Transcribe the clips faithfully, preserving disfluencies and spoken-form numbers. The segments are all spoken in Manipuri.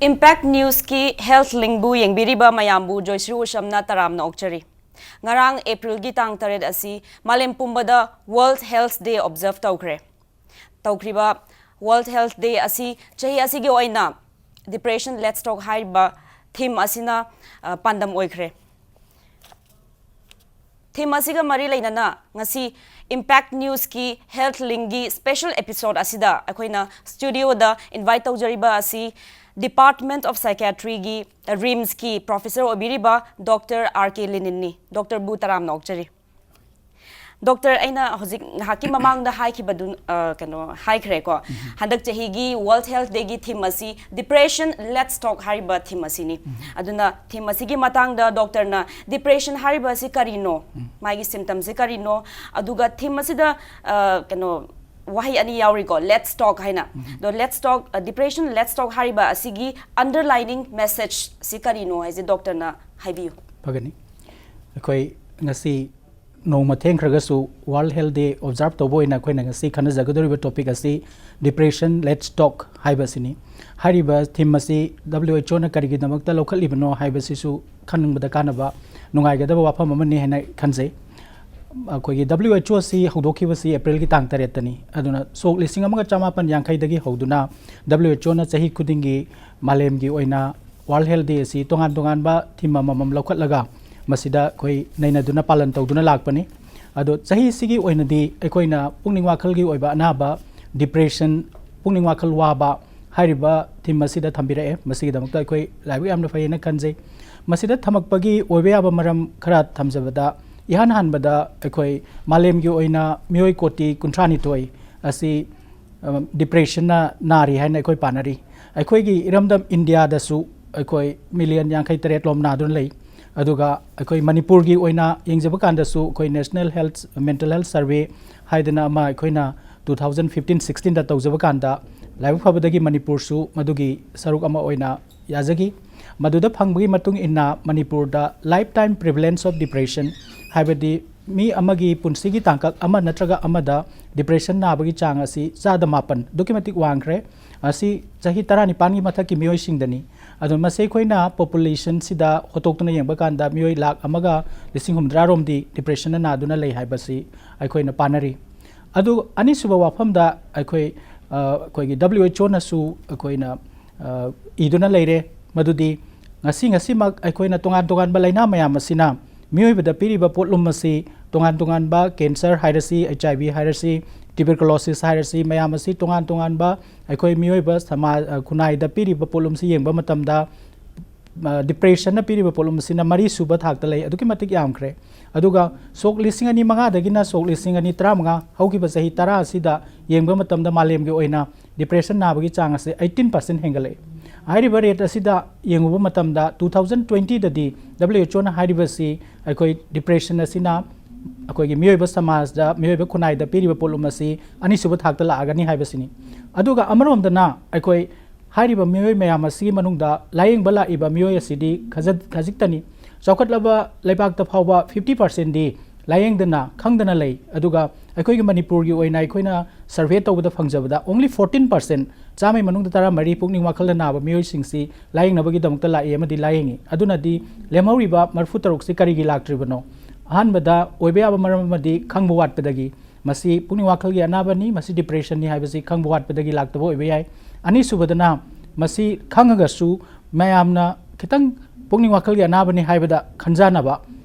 Impact Newsꯀꯤ Health Linkꯕꯨ ꯌꯦꯡꯕꯤꯔꯤꯕ ꯃꯌꯥꯝꯕꯨ ꯖꯣꯏꯁ꯭ꯔꯤ ꯎꯁꯝꯅ ꯇꯔꯥꯝꯅ ꯑꯣꯛꯆꯔꯤ꯫ ꯉꯔꯥꯡ Aprilꯒꯤ ꯇꯥꯡ ꯇꯔꯦꯠ ꯑꯁꯤ ꯃꯥꯂꯦꯝ ꯄꯨꯝꯕꯗ World Health Day observe ꯇꯧꯈ꯭ꯔꯦ꯫ ꯇꯧꯈ꯭ꯔꯤꯕ World Health Day ꯑꯁꯤ ꯆꯍꯤ ꯑꯁꯤꯒꯤ ꯑꯣꯏꯅ Depression Let's Talk ꯍꯥꯏꯔꯤꯕ theme ꯑꯁꯤꯅ, ꯑ, ꯄꯥꯟꯗꯝ ꯑꯣꯏꯈ꯭ꯔꯦ꯫ Theme ꯑꯁꯤꯒ ꯃꯔꯤ ꯂꯩꯅꯅ ꯉꯁꯤ Impact Newsꯀꯤ Health Linkꯒꯤ special episode ꯑꯁꯤꯗ ꯑꯩꯈꯣꯏꯅ studioꯗ invite ꯇꯧꯖꯔꯤꯕ ꯑꯁꯤ Department of Psychiatryꯒꯤ, RIMSꯀꯤ professor ꯑꯣꯏꯕꯤꯔꯤꯕ Doctor R K Leninꯅꯤ꯫ Doctorꯕꯨ ꯇꯔꯥꯝꯅ ꯑꯣꯛꯆꯔꯤ꯫ Doctor, ꯑꯩꯅ ꯍꯧꯖꯤꯛ ꯉꯥꯏꯍꯥꯛꯀꯤ ꯃꯃꯥꯡꯗ ꯍꯥꯏꯈꯤꯕꯗꯨ, ꯑ, ꯀꯩꯅꯣ ꯍꯥꯏꯈ꯭ꯔꯦꯀꯣ꯫ ꯍꯟꯗꯛ ꯆꯍꯤꯒꯤ World Health Dayꯒꯤ theme ꯑꯁꯤ Depression Let's Talk ꯍꯥꯏꯔꯤꯕ theme ꯑꯁꯤꯅꯤ꯫ ꯑꯗꯨꯅ theme ꯑꯁꯤꯒꯤ ꯃꯇꯥꯡꯗ doctorꯅ depression ꯍꯥꯏꯔꯤꯕ ꯑꯁꯤ ꯀꯔꯤꯅꯣ, ꯃꯥꯒꯤ symptomꯁꯤ ꯀꯔꯤꯅꯣ, ꯑꯗꯨꯒ theme ꯑꯁꯤꯗ, ꯑ, ꯀꯩꯅꯣ ꯋꯥꯍꯩ ꯑꯅꯤ ꯌꯥꯎꯔꯤꯀꯣ, Let's Talk ꯍꯥꯏꯅ꯫ ꯑꯗꯣ Let's Talk, ꯑ, Depression Let's Talk ꯍꯥꯏꯔꯤꯕ ꯑꯁꯤꯒꯤ underlining messageꯁꯤ ꯀꯔꯤꯅꯣ ꯍꯥꯏꯁꯦ doctorꯅ ꯍꯥꯏꯕꯤꯌꯨ꯫ ꯐꯒꯅꯤ꯫ ꯑꯩꯈꯣꯏ ꯉꯁꯤ ꯅꯣꯡꯃ ꯊꯦꯡꯈ꯭ꯔꯒꯁꯨ World Health Day observe ꯇꯧꯕ ꯑꯣꯏꯅ ꯑꯩꯈꯣꯏꯅ ꯉꯁꯤ ꯈꯟꯅꯖꯒꯗꯧꯔꯤꯕ topic ꯑꯁꯤ Depression Let's Talk ꯍꯥꯏꯕꯁꯤꯅꯤ꯫ ꯍꯥꯏꯔꯤꯕ theme ꯑꯁꯤ W H Oꯅ ꯀꯔꯤꯒꯤꯗꯃꯛꯇ ꯂꯧꯈꯠꯂꯤꯕꯅꯣ ꯍꯥꯏꯕꯁꯤꯁꯨ ꯈꯪꯅꯤꯡꯕꯗ ꯀꯥꯟꯅꯕ ꯅꯨꯡꯉꯥꯏꯒꯗꯕ ꯋꯥꯐꯝ ꯑꯃꯅꯤ ꯍꯥꯏꯅ ꯈꯟꯖꯩ꯫ ꯑꯩꯈꯣꯏꯒꯤ W H O ꯑꯁꯤ ꯍꯧꯗꯣꯛꯈꯤꯕꯁꯤ Aprilꯒꯤ ꯇꯥꯡ ꯇꯔꯦꯠꯇꯅꯤ꯫ ꯑꯗꯨꯅ ꯁꯣꯛ ꯂꯤꯁꯤꯡ ꯑꯃꯒ ꯆꯃꯥꯄꯟ ꯌꯥꯡꯈꯩꯗꯒꯤ ꯍꯧꯗꯨꯅ W H Oꯅ ꯆꯍꯤ ꯈꯨꯗꯤꯡꯒꯤ ꯃꯥꯂꯦꯝꯒꯤ ꯑꯣꯏꯅ World Health Day ꯑꯁꯤ ꯇꯣꯉꯥꯟ ꯇꯣꯉꯥꯟꯕ theme ꯑꯃꯃꯝ ꯂꯧꯈꯠꯂꯒ ꯃꯁꯤꯗ ꯑꯩꯈꯣꯏ ꯅꯩꯅꯗꯨꯅ ꯄꯥꯂꯟ ꯇꯧꯗꯨꯅ ꯂꯥꯛꯄꯅꯤ꯫ ꯑꯗꯣ ꯆꯍꯤꯁꯤꯒꯤ ꯑꯣꯏꯅꯗꯤ ꯑꯩꯈꯣꯏꯅ ꯄꯨꯛꯅꯤꯡ ꯋꯥꯈꯜꯒꯤ ꯑꯣꯏꯕ ꯑꯅꯥꯕ, depression, ꯄꯨꯛꯅꯤꯡ ꯋꯥꯈꯜ ꯋꯥꯕ ꯍꯥꯏꯔꯤꯕ theme ꯑꯁꯤꯗ ꯊꯝꯕꯤꯔꯛꯑꯦ꯫ ꯃꯁꯤꯒꯤꯗꯃꯛꯇ ꯑꯩꯈꯣꯏ ꯂꯥꯏꯕꯛ ꯌꯥꯝꯅ ꯐꯩ ꯍꯥꯏꯅ ꯈꯟꯖꯩ꯫ ꯃꯁꯤꯗ ꯊꯝꯃꯛꯄꯒꯤ ꯑꯣꯏꯕ ꯌꯥꯕ ꯃꯔꯝ ꯈꯔ ꯊꯝꯖꯕꯗ, ꯏꯍꯥꯟ ꯍꯥꯟꯕꯗ ꯑꯩꯈꯣꯏ ꯃꯥꯂꯦꯝꯒꯤ ꯑꯣꯏꯅ ꯃꯤꯑꯣꯏ ꯀꯣꯇꯤ ꯀꯨꯟꯊ꯭ꯔꯥ ꯅꯤꯊꯣꯏ ꯑꯁꯤ, ꯑ, depressionꯅ ꯅꯥꯔꯤ ꯍꯥꯏꯅ ꯑꯩꯈꯣꯏ ꯄꯥꯅꯔꯤ꯫ ꯑꯩꯈꯣꯏꯒꯤ ꯏꯔꯝꯗꯝ ꯏꯟꯗꯤꯌꯥꯗꯁꯨ ꯑꯩꯈꯣꯏ million ꯌꯥꯡꯈꯩ ꯇꯔꯦꯠ ꯂꯣꯝ ꯅꯥꯗꯨꯅ ꯂꯩ꯫ ꯑꯗꯨꯒ ꯑꯩꯈꯣꯏ ꯃꯅꯤꯄꯨꯔꯒꯤ ꯑꯣꯏꯅ ꯌꯦꯡꯖꯕ ꯀꯥꯟꯗꯁꯨ ꯑꯩꯈꯣꯏ National Health, Mental Health Survey ꯍꯥꯏꯗꯅ ꯑꯃ ꯑꯩꯈꯣꯏꯅ two thousand fifteen sixteenꯗ ꯇꯧꯖꯕ ꯀꯥꯟꯗ ꯂꯥꯏꯕꯛ ꯐꯕꯗꯒꯤ ꯃꯅꯤꯄꯨꯔꯁꯨ ꯃꯗꯨꯒꯤ ꯁꯔꯨꯛ ꯑꯃ ꯑꯣꯏꯅ ꯌꯥꯖꯈꯤ꯫ ꯃꯗꯨꯗ ꯐꯪꯕꯒꯤ ꯃꯇꯨꯡ ꯏꯟꯅ ꯃꯅꯤꯄꯨꯔꯗ lifetime prevalence of depression ꯍꯥꯏꯕꯗꯤ ꯃꯤ ꯑꯃꯒꯤ ꯄꯨꯟꯁꯤꯒꯤ ꯇꯥꯡꯀꯛ ꯑꯃ ꯅꯠꯇ꯭ꯔꯒ ꯑꯃꯗ depression ꯅꯥꯕꯒꯤ ꯆꯥꯡ ꯑꯁꯤ ꯆꯥꯗ ꯃꯥꯄꯟ, ꯑꯗꯨꯛꯀꯤ ꯃꯇꯤꯛ ꯋꯥꯡꯈ꯭ꯔꯦ꯫ ꯑꯁꯤ ꯆꯍꯤ ꯇꯔꯥꯅꯤꯄꯥꯟꯒꯤ ꯃꯊꯛꯀꯤ ꯃꯤꯑꯣꯏꯁꯤꯡꯗꯅꯤ꯫ ꯑꯗꯣ ꯃꯁꯤ ꯑꯩꯈꯣꯏꯅ population ꯁꯤꯗ ꯍꯣꯠꯇꯣꯛꯇꯨꯅ ꯌꯦꯡꯕ ꯀꯥꯟꯗ ꯃꯤꯑꯣꯏ ꯂꯥꯈ ꯑꯃꯒ ꯂꯤꯁꯤꯡ ꯍꯨꯝꯐꯨꯇꯔꯥ ꯔꯣꯝꯗꯤ depression ꯅ ꯅꯥꯗꯨꯅ ꯂꯩ ꯍꯥꯏꯕꯁꯤ ꯑꯩꯈꯣꯏꯅ ꯄꯥꯅꯔꯤ꯫ ꯑꯗꯨ ꯑꯅꯤꯁꯨꯕ ꯋꯥꯐꯝꯗ ꯑꯩꯈꯣꯏ, ꯑ, ꯑꯩꯈꯣꯏꯒꯤ W H O ꯅꯁꯨ ꯑꯩꯈꯣꯏꯅ, ꯑ, ꯏꯗꯨꯅ ꯂꯩꯔꯦ, ꯃꯗꯨꯗꯤ ꯉꯁꯤ ꯉꯁꯤꯃꯛ ꯑꯩꯈꯣꯏꯅ ꯇꯣꯉꯥꯟ ꯇꯣꯉꯥꯟꯕ ꯂꯥꯏꯅꯥ ꯃꯌꯥꯝ ꯑꯁꯤꯅ ꯃꯤꯑꯣꯏꯕꯗ ꯄꯤꯔꯤꯕ ꯄꯣꯠꯂꯨꯝ ꯑꯁꯤ, ꯇꯣꯉꯥꯟ ꯇꯣꯉꯥꯟꯕ cancer ꯍꯥꯏꯔꯁꯤ, H I V ꯍꯥꯏꯔꯁꯤ, tuberculosis ꯍꯥꯏꯔꯁꯤ, ꯃꯌꯥꯝ ꯑꯁꯤ ꯇꯣꯉꯥꯟ ꯇꯣꯉꯥꯟꯕ ꯑꯩꯈꯣꯏ ꯃꯤꯑꯣꯏꯕ ꯁꯃꯥꯖ, ꯑ, ꯈꯨꯟꯅꯥꯏꯗ ꯄꯤꯔꯤꯕ ꯄꯣꯠꯂꯨꯝꯁꯤ ꯌꯦꯡꯕ ꯃꯇꯝꯗ, ꯑ, depression ꯅ ꯄꯤꯔꯤꯕ ꯄꯣꯠꯂꯨꯝ ꯑꯁꯤꯅ ꯃꯔꯤ ꯁꯨꯕ ꯊꯥꯛꯇ ꯂꯩ, ꯑꯗꯨꯛꯀꯤ ꯃꯇꯤꯛ ꯌꯥꯝꯈ꯭ꯔꯦ꯫ ꯑꯗꯨꯒ ꯁꯣꯛ ꯂꯤꯁꯤꯡ ꯑꯅꯤ ꯃꯉꯥꯗꯒꯤꯅ ꯁꯣꯛ ꯂꯤꯁꯤꯡ ꯑꯅꯤ ꯇꯔꯥꯃꯉꯥ, ꯍꯧꯈꯤꯕ ꯆꯍꯤ ꯇꯔꯥ ꯑꯁꯤꯗ ꯌꯦꯡꯕ ꯃꯇꯝꯗ ꯃꯥꯂꯦꯝꯒꯤ ꯑꯣꯏꯅ depression ꯅꯥꯕꯒꯤ ꯆꯥꯡ ꯑꯁꯤ eighteen percent ꯍꯦꯟꯒꯠꯂꯛꯏ꯫ ꯍꯥꯏꯔꯤꯕ rate ꯑꯁꯤꯗ ꯌꯦꯡꯉꯨꯕ ꯃꯇꯝꯗ two thousand twenty ꯗꯗꯤ W H O ꯅ ꯍꯥꯏꯔꯤꯕꯁꯤ ꯑꯩꯈꯣꯏ depression ꯑꯁꯤꯅ ꯑꯩꯈꯣꯏꯒꯤ ꯃꯤꯑꯣꯏꯕ ꯁꯃꯥꯖꯗ, ꯃꯤꯑꯣꯏꯕ ꯈꯨꯟꯅꯥꯏꯗ ꯄꯤꯔꯤꯕ ꯄꯣꯠꯂꯨꯝ ꯑꯁꯤ ꯑꯅꯤꯁꯨꯕ ꯊꯥꯛꯇ ꯂꯥꯛꯑꯒꯅꯤ ꯍꯥꯏꯕꯁꯤꯅꯤ꯫ ꯑꯗꯨꯒ ꯑꯃꯔꯣꯝꯗꯅ ꯑꯩꯈꯣꯏ ꯍꯥꯏꯔꯤꯕ ꯃꯤꯑꯣꯏ ꯃꯌꯥꯝ ꯑꯁꯤꯒꯤ ꯃꯅꯨꯡꯗ ꯂꯥꯌꯦꯡꯕ ꯂꯥꯛꯏꯕ ꯃꯤꯑꯣꯏ ꯑꯁꯤꯗꯤ ꯈꯖ-, ꯈꯖꯤꯛꯇꯅꯤ꯫ ꯆꯥꯎꯈꯠꯂꯕ ꯂꯩꯕꯥꯛꯇ ꯐꯥꯎꯕ fifty percent ꯗꯤ ꯂꯥꯌꯦꯡꯗꯅ ꯈꯪꯗꯅ ꯂꯩ꯫ ꯑꯗꯨꯒ ꯑꯩꯈꯣꯏꯒꯤ ꯃꯅꯤꯄꯨꯔꯒꯤ ꯑꯣꯏꯅ ꯑꯩꯈꯣꯏꯅ survey ꯇꯧꯕꯗ ꯐꯪꯖꯕꯗ only fourteen percent, ꯆꯥꯝꯃꯩ ꯃꯅꯨꯡꯗ ꯇꯔꯥꯃꯔꯤ ꯄꯨꯛꯅꯤꯡ ꯋꯥꯈꯜꯗ ꯅꯥꯕ ꯃꯤꯑꯣꯏꯁꯤꯡꯁꯤ ꯂꯥꯌꯦꯡꯅꯕꯒꯤꯗꯃꯛꯇ ꯂꯥꯛꯏ ꯑꯃꯗꯤ ꯂꯥꯌꯦꯡꯉꯤ꯫ ꯑꯗꯨꯅꯗꯤ ꯂꯦꯝꯍꯧꯔꯤꯕ ꯃꯔꯤꯐꯨ ꯇꯔꯨꯛꯁꯤ ꯀꯔꯤꯒꯤ ꯂꯥꯛꯇ꯭ꯔꯤꯕꯅꯣ? ꯑꯍꯥꯟꯕꯗ ꯑꯣꯏꯕ ꯌꯥꯕ ꯃꯔꯝ ꯑꯃꯗꯤ ꯈꯪꯕ ꯋꯥꯠꯄꯗꯒꯤ꯫ ꯃꯁꯤ ꯄꯨꯛꯅꯤꯡ ꯋꯥꯈꯜꯒꯤ ꯑꯅꯥꯕꯅꯤ, ꯃꯁꯤ depression ꯅꯤ ꯍꯥꯏꯕꯁꯤ ꯈꯪꯕ ꯋꯥꯠꯄꯗꯒꯤ ꯂꯥꯛꯇꯕ ꯑꯣꯏꯕ ꯌꯥꯏ꯫ ꯑꯅꯤꯁꯨꯕꯗꯅ ꯃꯁꯤ ꯈꯪꯉꯒꯁꯨ ꯃꯌꯥꯝꯅ ꯈꯤꯇꯪ ꯄꯨꯛꯅꯤꯡ ꯋꯥꯈꯜꯒꯤ ꯑꯅꯥꯕꯅꯤ ꯍꯥꯏꯕꯗ ꯈꯟꯖꯥꯅꯕ,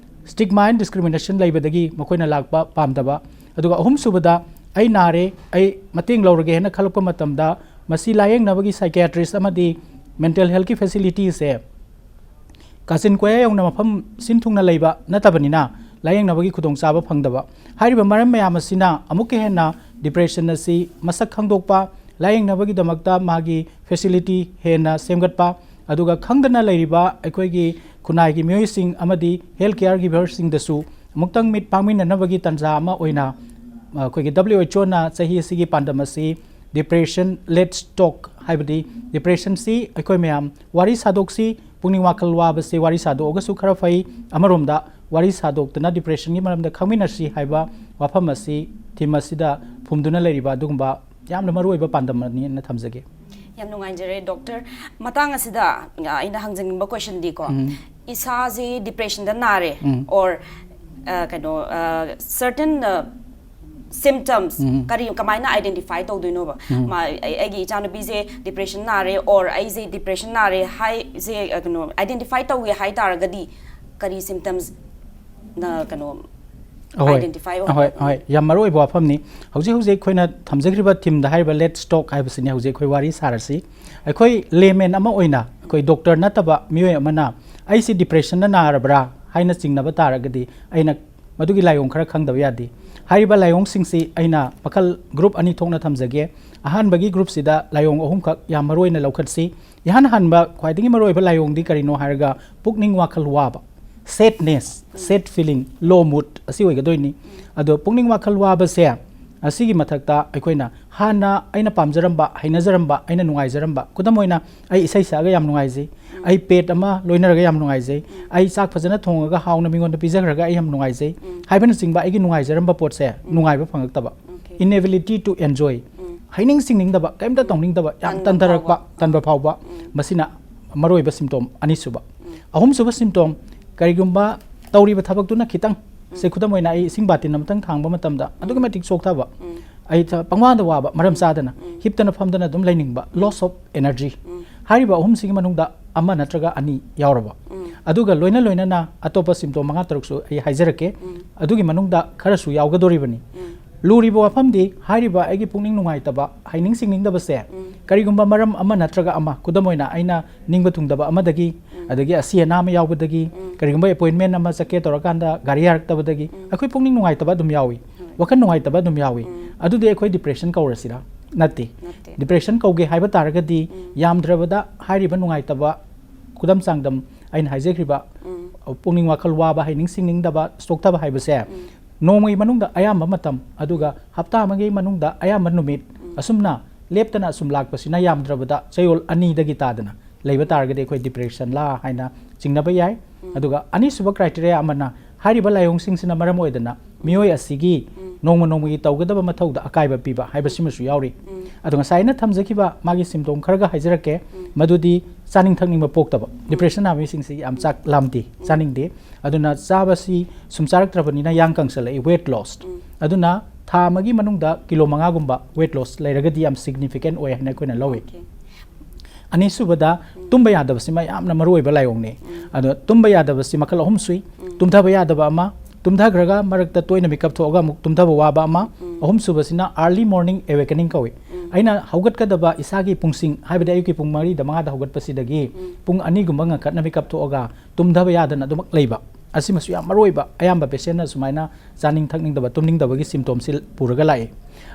stigma and discrimination ꯂꯩꯕꯗꯒꯤ ꯃꯈꯣꯏꯅ ꯂꯥꯛꯄ ꯄꯥꯝꯗꯕ꯫ ꯑꯗꯨꯒ ꯑꯍꯨꯝꯁꯨꯕꯗ, "ꯑꯩ ꯅꯥꯔꯦ, ꯑꯩ ꯃꯇꯦꯡ ꯂꯧꯔꯒꯦ" ꯍꯥꯏꯅ ꯈꯜꯂꯛꯄ ꯃꯇꯝꯗ, ꯃꯁꯤ ꯂꯥꯌꯦꯡꯅꯕꯒꯤ psychiatrist ꯑꯃꯗꯤ mental health ꯀꯤ facility ꯁꯦ ꯀꯥꯆꯤꯟ ꯀꯣꯌꯥ ꯌꯧꯅ ꯃꯐꯝ ꯁꯤꯟ ꯊꯨꯡꯅ ꯂꯩꯕ ꯅꯠꯇꯕꯅꯤꯅ, ꯂꯥꯌꯦꯡꯅꯕꯒꯤ ꯈꯨꯗꯣꯡꯆꯥꯕ ꯐꯪꯗꯕ꯫ ꯍꯥꯏꯔꯤꯕ ꯃꯔꯝ ꯃꯌꯥꯝ ꯑꯁꯤꯅ ꯑꯃꯨꯛꯀ ꯍꯦꯟꯅ depression ꯑꯁꯤ ꯃꯁꯛ ꯈꯪꯗꯣꯛꯄ, ꯂꯥꯌꯦꯡꯅꯕꯒꯤꯗꯃꯛꯇ ꯃꯥꯒꯤ facility ꯍꯦꯟꯅ ꯁꯦꯝꯒꯠꯄ, ꯑꯗꯨꯒ ꯈꯪꯗꯅ ꯂꯩꯔꯤꯕ ꯑꯩꯈꯣꯏꯒꯤ ꯈꯨꯟꯅꯥꯏꯒꯤ ꯃꯤꯑꯣꯏꯁꯤꯡ ꯑꯃꯗꯤ health care giver ꯁꯤꯡꯗꯁꯨ ꯑꯃꯨꯛꯇꯪ ꯃꯤꯠ ꯄꯥꯡꯃꯤꯟꯅꯅꯕꯒꯤ ꯇꯥꯟꯖꯥ ꯑꯃ ꯑꯣꯏꯅ, ꯑ, ꯑꯩꯈꯣꯏꯒꯤ W H O ꯅ ꯆꯍꯤ ꯑꯁꯤꯒꯤ ꯄꯥꯟꯗꯝ ꯑꯁꯤ Depression Let's Talk, ꯍꯥꯏꯕꯗꯤ depression ꯁꯤ ꯑꯩꯈꯣꯏ ꯃꯌꯥꯝ ꯋꯥꯔꯤ ꯁꯥꯗꯣꯛꯁꯤ, ꯄꯨꯛꯅꯤꯡ ꯋꯥꯈꯜ ꯋꯥꯕꯁꯤ ꯋꯥꯔꯤ ꯁꯥꯗꯣꯛꯑꯒꯁꯨ ꯈꯔ ꯐꯩ꯫ ꯑꯃꯔꯣꯝꯗ ꯋꯥꯔꯤ ꯁꯥꯗꯣꯛꯇꯨꯅ depressionꯒꯤ ꯃꯔꯝꯗ ꯈꯪꯃꯤꯟꯅꯁꯤ ꯍꯥꯏꯕ ꯋꯥꯐꯝ ꯑꯁꯤ, theme ꯑꯁꯤꯗ ꯐꯨꯝꯗꯨꯅ ꯂꯩꯔꯤꯕ ꯑꯗꯨꯒꯨꯝꯕ ꯌꯥꯝꯅ ꯃꯔꯨꯑꯣꯏꯕ ꯄꯥꯟꯗꯝ ꯑꯃꯅꯤꯅ ꯊꯝꯖꯒꯦ꯫ ꯌꯥꯝ ꯅꯨꯡꯉꯥꯏꯖꯔꯦ ꯗꯣꯛꯇꯔ꯫ ꯃꯇꯥꯡ ꯑꯁꯤꯗ, ꯑ, ꯑꯩꯅ ꯍꯪꯖꯅꯤꯡꯕ questionꯗꯤꯀꯣ, ꯎꯝ꯫ ꯏꯁꯥꯁꯤ depressionꯗ ꯅꯥꯔꯦ, ꯎꯝ꯫ or, ꯑ, ꯀꯩꯅꯣ, ꯑ, certain, ꯑ, symptoms ꯎꯝ꯫ ꯀꯔꯤ, ꯀꯃꯥꯏꯅ identify ꯇꯧꯗꯣꯏꯅꯣꯕ? ꯎꯝ꯫ ꯃꯥ-, ꯑꯩ-, ꯑꯩꯒꯤ ꯏꯆꯥꯅꯨꯄꯤꯁꯦ depression ꯅꯥꯔꯦ, or ꯑꯩꯁꯦ depression ꯅꯥꯔꯦ ꯍꯥꯏꯁꯦ, ꯑ, ꯀꯩꯅꯣ, identify ꯇꯧꯒꯦ ꯍꯥꯏ ꯇꯥꯔꯒꯗꯤ ꯀꯔꯤ symptomsꯅ, ꯀꯩꯅꯣ, ꯑꯍꯣꯏ꯫ identify ꯑꯍꯣꯏ, ꯑꯣꯏꯍꯟꯕ? ꯑꯍꯣꯏ꯫ ꯌꯥꯝ ꯃꯔꯨ ꯑꯣꯏꯕ ꯋꯥꯐꯝꯅꯤ꯫ ꯍꯧꯖꯤꯛ ꯍꯧꯖꯤꯛ ꯑꯩꯈꯣꯏꯅ ꯊꯝꯖꯈ꯭ꯔꯤꯕ themeꯗ ꯍꯥꯏꯔꯤꯕ Let's Talk ꯍꯥꯏꯕꯁꯤꯅꯤ ꯍꯧꯖꯤꯛ ꯑꯩꯈꯣꯏ ꯋꯥꯔꯤ ꯁꯥꯔꯁꯤ꯫ ꯑꯩꯈꯣꯏ layman ꯑꯃ ꯑꯣꯏꯅ, ꯑꯩꯈꯣꯏ doctor ꯅꯠꯇꯕ ꯃꯤꯑꯣꯏ ꯑꯃꯅ "ꯑꯩꯁꯤ depressionꯅ ꯅꯥꯔꯕ꯭ꯔꯥ?" ꯍꯥꯏꯅ ꯆꯤꯡꯅꯕ ꯇꯥꯔꯒꯗꯤ, ꯑꯩꯅ ꯃꯗꯨꯒꯤ ꯂꯥꯏꯑꯣꯡ ꯈꯔ ꯈꯪꯗꯕ ꯌꯥꯗꯦ꯫ ꯍꯥꯏꯔꯤꯕ ꯂꯥꯏꯑꯣꯡꯁꯤꯡꯁꯤ ꯑꯩꯅ ꯃꯈꯜ group ꯑꯅꯤ ꯊꯣꯛꯅ ꯊꯝꯖꯒꯦ꯫ ꯑꯍꯥꯟꯕꯒꯤ groupꯁꯤꯗ ꯂꯥꯏꯑꯣꯡ ꯑꯍꯨꯝꯈꯛ ꯌꯥꯝ ꯃꯔꯨꯑꯣꯏꯅ ꯂꯧꯈꯠꯁꯤ꯫ ꯏꯍꯥꯟ ꯍꯥꯟꯕ ꯈ꯭ꯋꯥꯏꯗꯒꯤ ꯃꯔꯨꯑꯣꯏꯕ ꯂꯥꯏꯑꯣꯡꯗꯤ ꯀꯔꯤꯅꯣ ꯍꯥꯏꯔꯒ, ꯄꯨꯛꯅꯤꯡ ꯋꯥꯈꯜ ꯋꯥꯕ, sadness, sad feeling, low mood ꯑꯁꯤ ꯑꯣꯏꯒꯗꯣꯏꯅꯤ꯫ ꯑꯗꯣ ꯄꯨꯛꯅꯤꯡ ꯋꯥꯈꯜ ꯋꯥꯕꯁꯦ, ꯑꯁꯤꯒꯤ ꯃꯊꯛꯇ ꯑꯩꯈꯣꯏꯅ ꯍꯥꯟꯅ ꯑꯩꯅ ꯄꯥꯝꯖꯔꯝꯕ, ꯍꯩꯅꯖꯔꯝꯕ, ꯑꯩꯅ ꯅꯨꯡꯉꯥꯏꯖꯔꯝꯕ, ꯈꯨꯗꯝ ꯑꯣꯏꯅ ꯑꯩ ꯏꯁꯩ ꯁꯛꯑꯒ ꯌꯥꯝ ꯅꯨꯡꯉꯥꯏꯖꯩ, ꯎꯝ꯫ ꯑꯩ pet ꯑꯃ ꯂꯣꯏꯅꯔꯒ ꯌꯥꯝ ꯅꯨꯡꯉꯥꯏꯖꯩ, ꯎꯝ꯫ ꯑꯩ ꯆꯥꯛ ꯐꯖꯅ ꯊꯣꯡꯉꯒ ꯍꯥꯎꯅ ꯃꯤꯉꯣꯟꯗ ꯄꯤꯖꯈ꯭ꯔꯒ ꯑꯩ ꯌꯥꯝ ꯅꯨꯡꯉꯥꯏꯖꯩ, ꯎꯝ꯫ ꯍꯥꯏꯕꯅꯆꯤꯡꯕ ꯑꯩꯒꯤ ꯅꯨꯡꯉꯥꯏꯖꯔꯝꯕ ꯄꯣꯠꯁꯦ ꯎꯝ꯫ ꯅꯨꯡꯉꯥꯏꯕ ꯐꯪꯉꯛꯇꯕ, Okay. inability to enjoy, ꯎꯝ꯫ ꯍꯩꯅꯤꯡ ꯁꯤꯡꯅꯤꯡꯗꯕ, ꯀꯔꯤꯝꯇ ꯎꯝ꯫ ꯇꯧꯅꯤꯡꯗꯕ, ꯌꯥꯝ ꯇꯟꯕ ꯇꯟꯊꯔꯛꯄ, ꯐꯥꯎꯕ꯫ ꯇꯟꯕ ꯐꯥꯎꯕ, ꯎꯝ꯫ ꯃꯁꯤꯅ ꯃꯔꯨꯑꯣꯏꯕ symptom ꯑꯅꯤꯁꯨꯕ꯫ ꯎꯝ꯫ ꯑꯍꯨꯝꯁꯨꯕ symptom, ꯀꯔꯤꯒꯨꯝꯕ ꯇꯧꯔꯤꯕ ꯊꯕꯛꯇꯨꯅ ꯈꯤꯇꯪ, ꯎꯝ꯫ ꯁꯦ ꯈꯨꯗꯝ ꯑꯣꯏꯅ ꯑꯩ ꯏꯁꯤꯡ ꯕꯥꯇꯤꯟ ꯑꯃꯇꯪ ꯊꯥꯡꯕ ꯃꯇꯝꯗ ꯑꯗꯨꯛꯀꯤ ꯎꯝ꯫ ꯃꯇꯤꯛ ꯆꯣꯛꯊꯕ, ꯎꯝ꯫ ꯑꯩ ꯊ-, ꯄꯪꯋꯥꯗ ꯋꯥꯕ, ꯃꯔꯝ ꯎꯝ꯫ ꯆꯥꯗꯅ ꯎꯝ꯫ ꯍꯤꯞꯇꯅ ꯐꯝꯗꯅ ꯑꯗꯨꯝ ꯂꯩꯅꯤꯡꯕ, loss of energy꯫ ꯎꯝ꯫ ꯍꯥꯏꯔꯤꯕ ꯑꯍꯨꯝꯁꯤꯒꯤ ꯃꯅꯨꯡꯗ ꯑꯃ ꯅꯠꯇ꯭ꯔꯒ ꯑꯅꯤ ꯌꯥꯎꯔꯕ꯫ ꯎꯝ꯫ ꯑꯗꯨꯒ ꯂꯣꯏꯅ ꯂꯣꯏꯅꯅ ꯑꯇꯣꯞꯄ symptom ꯃꯉꯥ ꯇꯔꯨꯛꯁꯨ ꯑꯩ ꯍꯥꯏꯖꯔꯛꯀꯦ꯫ ꯎꯝ꯫ ꯑꯗꯨꯒꯤ ꯃꯅꯨꯡꯗ ꯈꯔꯁꯨ ꯌꯥꯎꯒꯗꯧꯔꯤꯕꯅꯤ꯫ ꯎꯝ꯫ ꯂꯨꯔꯤꯕ ꯋꯥꯐꯝꯗꯤ, ꯍꯥꯏꯔꯤꯕ ꯑꯩꯒꯤ ꯄꯨꯛꯅꯤꯡ ꯅꯨꯡꯉꯥꯏꯇꯕ, ꯍꯩꯅꯤꯡ ꯁꯤꯡꯅꯤꯡꯗꯕꯁꯦ, ꯎꯝ꯫ ꯀꯔꯤꯒꯨꯝꯕ ꯃꯔꯝ ꯑꯃ ꯅꯠꯇ꯭ꯔꯒ ꯑꯃ, ꯈꯨꯗꯝ ꯑꯣꯏꯅ ꯑꯩꯅ ꯅꯤꯡꯕ ꯊꯨꯡꯗꯕ ꯑꯃꯗꯒꯤ, ꯎꯝ꯫ ꯑꯗꯒꯤ ꯑꯁꯤ ꯑꯅꯥ ꯑꯃ ꯌꯥꯎꯕꯗꯒꯤ, ꯎꯝ꯫ ꯀꯔꯤꯒꯨꯝꯕ appointment ꯑꯃ ꯆꯠꯀꯦ ꯇꯧꯔꯀꯥꯟꯗ ꯒꯥꯔꯤ ꯌꯥꯔꯛꯇꯕꯗꯒꯤ, ꯎꯝ꯫ ꯑꯩꯈꯣꯏ ꯄꯨꯛꯅꯤꯡ ꯅꯨꯡꯉꯥꯏꯇꯕ ꯑꯗꯨꯝ ꯌꯥꯎꯏ, ꯍꯣꯏ꯫ ꯋꯥꯈꯜ ꯅꯨꯡꯉꯥꯏꯇꯕ ꯑꯗꯨꯝ ꯌꯥꯎꯏ꯫ ꯎꯝ꯫ ꯑꯗꯨꯗꯤ ꯑꯩꯈꯣꯏ depression ꯀꯧꯔꯁꯤꯔꯥ? ꯅꯠꯇꯦ꯫ ꯅꯠꯇꯦ꯫ Depression ꯀꯧꯒꯦ ꯍꯥꯏꯕ ꯇꯥꯔꯒꯗꯤ, ꯎꯝ꯫ ꯌꯥꯝꯗ꯭ꯔꯕꯗ ꯍꯥꯏꯔꯤꯕ ꯅꯨꯡꯉꯥꯏꯇꯕ, ꯈꯨꯗꯝ ꯆꯥꯡꯗꯝ ꯑꯩꯅ ꯍꯥꯏꯖꯈ꯭ꯔꯤꯕ, ꯎꯝ꯫ ꯄꯨꯛꯅꯤꯡ ꯋꯥꯈꯜ ꯋꯥꯕ, ꯍꯩꯅꯤꯡ ꯁꯤꯡꯅꯤꯡꯗꯕ, ꯆꯣꯛꯊꯕ ꯍꯥꯏꯕꯁꯦ, ꯎꯝ꯫ ꯅꯣꯡꯃꯒꯤ ꯃꯅꯨꯡꯗ ꯑꯌꯥꯝꯕ ꯃꯇꯝ, ꯑꯗꯨꯒ ꯍꯞꯇꯥ ꯑꯃꯒꯤ ꯃꯅꯨꯡꯗ ꯑꯌꯥꯝꯕ ꯅꯨꯃꯤꯠ, ꯎꯝ꯫ ꯑꯁꯨꯝꯅ ꯂꯦꯞꯇꯅ ꯑꯁꯨꯝ ꯂꯥꯛꯄꯁꯤꯅ ꯌꯥꯝꯗ꯭ꯔꯕꯗ ꯆꯌꯣꯜ ꯑꯅꯤꯗꯒꯤ ꯇꯥꯗꯅ ꯂꯩꯕ ꯇꯥꯔꯒꯗꯤ ꯑꯩꯈꯣꯏ ꯗꯤꯄ꯭ꯔꯦꯁꯟꯂꯥ ꯍꯥꯏꯅ ꯆꯤꯡꯅꯕ ꯌꯥꯏ꯫ ꯑꯗꯨꯒ ꯑꯅꯤꯁꯨꯕ ꯀ꯭ꯔꯥꯏꯇꯦꯔꯤꯌꯥ ꯑꯃꯅ ꯍꯥꯏꯔꯤꯕ ꯂꯥꯏꯑꯣꯡꯁꯤꯡꯁꯤꯅ ꯃꯔꯝ ꯑꯣꯏꯗꯅ ꯃꯤꯑꯣꯏ ꯑꯁꯤꯒꯤ ꯅꯣꯡꯃ ꯅꯣꯡꯃꯒꯤ ꯇꯧꯒꯗꯕ ꯃꯊꯧꯗ ꯑꯀꯥꯏꯕ ꯄꯤꯕ ꯍꯥꯏꯕꯁꯤꯃꯁꯨ ꯌꯥꯎꯔꯤ꯫ ꯑꯗꯣ ꯉꯁꯥꯏ ꯑꯩꯅ ꯊꯝꯖꯈꯤꯕ ꯃꯥꯒꯤ ꯁꯤꯝꯇꯣꯝ ꯈꯔꯒ ꯍꯥꯏꯖꯔꯛꯀꯦ꯫ ꯃꯗꯨꯗꯤ ꯆꯥꯅꯤꯡ ꯊꯛꯅꯤꯡꯕ ꯄꯣꯛꯇꯕ, ꯗꯤꯄ꯭ꯔꯦꯁꯟ ꯅꯥꯕ ꯃꯤꯁꯤꯡꯁꯤ ꯌꯥꯝ ꯆꯥꯛ ꯂꯥꯝꯗꯦ, ꯆꯥꯅꯤꯡꯗꯦ꯫ ꯑꯗꯨꯅ ꯆꯥꯕꯁꯤ ꯁꯨꯝ ꯆꯥꯔꯛꯇ꯭ꯔꯕꯅꯤꯅ ꯌꯥꯡ ꯀꯪꯁꯜꯂꯛꯏ, weight loss꯫ ꯑꯗꯨꯅ ꯊꯥ ꯑꯃꯒꯤ ꯃꯅꯨꯡꯗ ꯀꯤꯂꯣ ꯃꯉꯥꯒꯨꯝꯕ weight loss ꯂꯩꯔꯒꯗꯤ ꯌꯥꯝ significant ꯑꯣꯏ ꯍꯥꯏꯅ ꯑꯩꯈꯣꯏꯅ ꯂꯧꯏ꯫ ꯑꯅꯤꯁꯨꯕꯗ, ꯇꯨꯝꯕ ꯌꯥꯗꯕꯁꯤꯃ ꯌꯥꯝꯅ ꯃꯔꯨꯑꯣꯏꯕ ꯂꯥꯏꯑꯣꯡꯅꯤ꯫ ꯑꯗꯣ ꯇꯨꯝꯕ ꯌꯥꯗꯕꯁꯤ ꯃꯈꯜ ꯑꯍꯨꯝ ꯁꯨꯏ꯫ ꯇꯨꯝꯊꯕ ꯌꯥꯗꯕ ꯑꯃ, ꯇꯨꯝꯊꯈ꯭ꯔꯒ ꯃꯔꯛꯇ ꯇꯣꯏꯅ ꯃꯤꯀꯞ ꯊꯣꯛꯑꯒ ꯑꯃꯨꯛ ꯇꯨꯝꯊꯕ ꯋꯥꯕ ꯑꯃ, ꯑꯍꯨꯝꯁꯨꯕꯁꯤꯅ early morning awakening ꯀꯧꯏ꯫ ꯑꯩꯅ ꯍꯧꯒꯠꯀꯗꯕ ꯏꯁꯥꯒꯤ ꯄꯨꯡꯁꯤꯡ, ꯍꯥꯏꯕꯗꯤ ꯑꯌꯨꯛꯀꯤ ꯄꯨꯡ ꯃꯔꯤꯗ ꯃꯉꯥꯗ ꯍꯧꯒꯠꯄꯁꯤꯗꯒꯤ ꯄꯨꯡ ꯑꯅꯤꯒꯨꯝꯕ ꯉꯟꯈꯠꯅ ꯃꯤꯀꯞ ꯊꯣꯛꯑꯒ ꯇꯨꯝꯊꯕ ꯌꯥꯗꯅ ꯑꯗꯨꯃꯛ ꯂꯩꯕ, ꯑꯁꯤꯃꯁꯨ ꯌꯥꯝ ꯃꯔꯨ ꯑꯣꯏꯕ꯫ ꯑꯌꯥꯝꯕ ꯄꯦꯁꯦꯟꯅ ꯁꯨꯃꯥꯏꯅ ꯆꯥꯅꯤꯡ ꯊꯛꯅꯤꯡꯗꯕ, ꯇꯨꯝꯅꯤꯡꯗꯕꯒꯤ ꯁꯤꯝꯇꯣꯝꯁꯤ ꯄꯨꯔꯒ ꯂꯥꯛꯏ꯫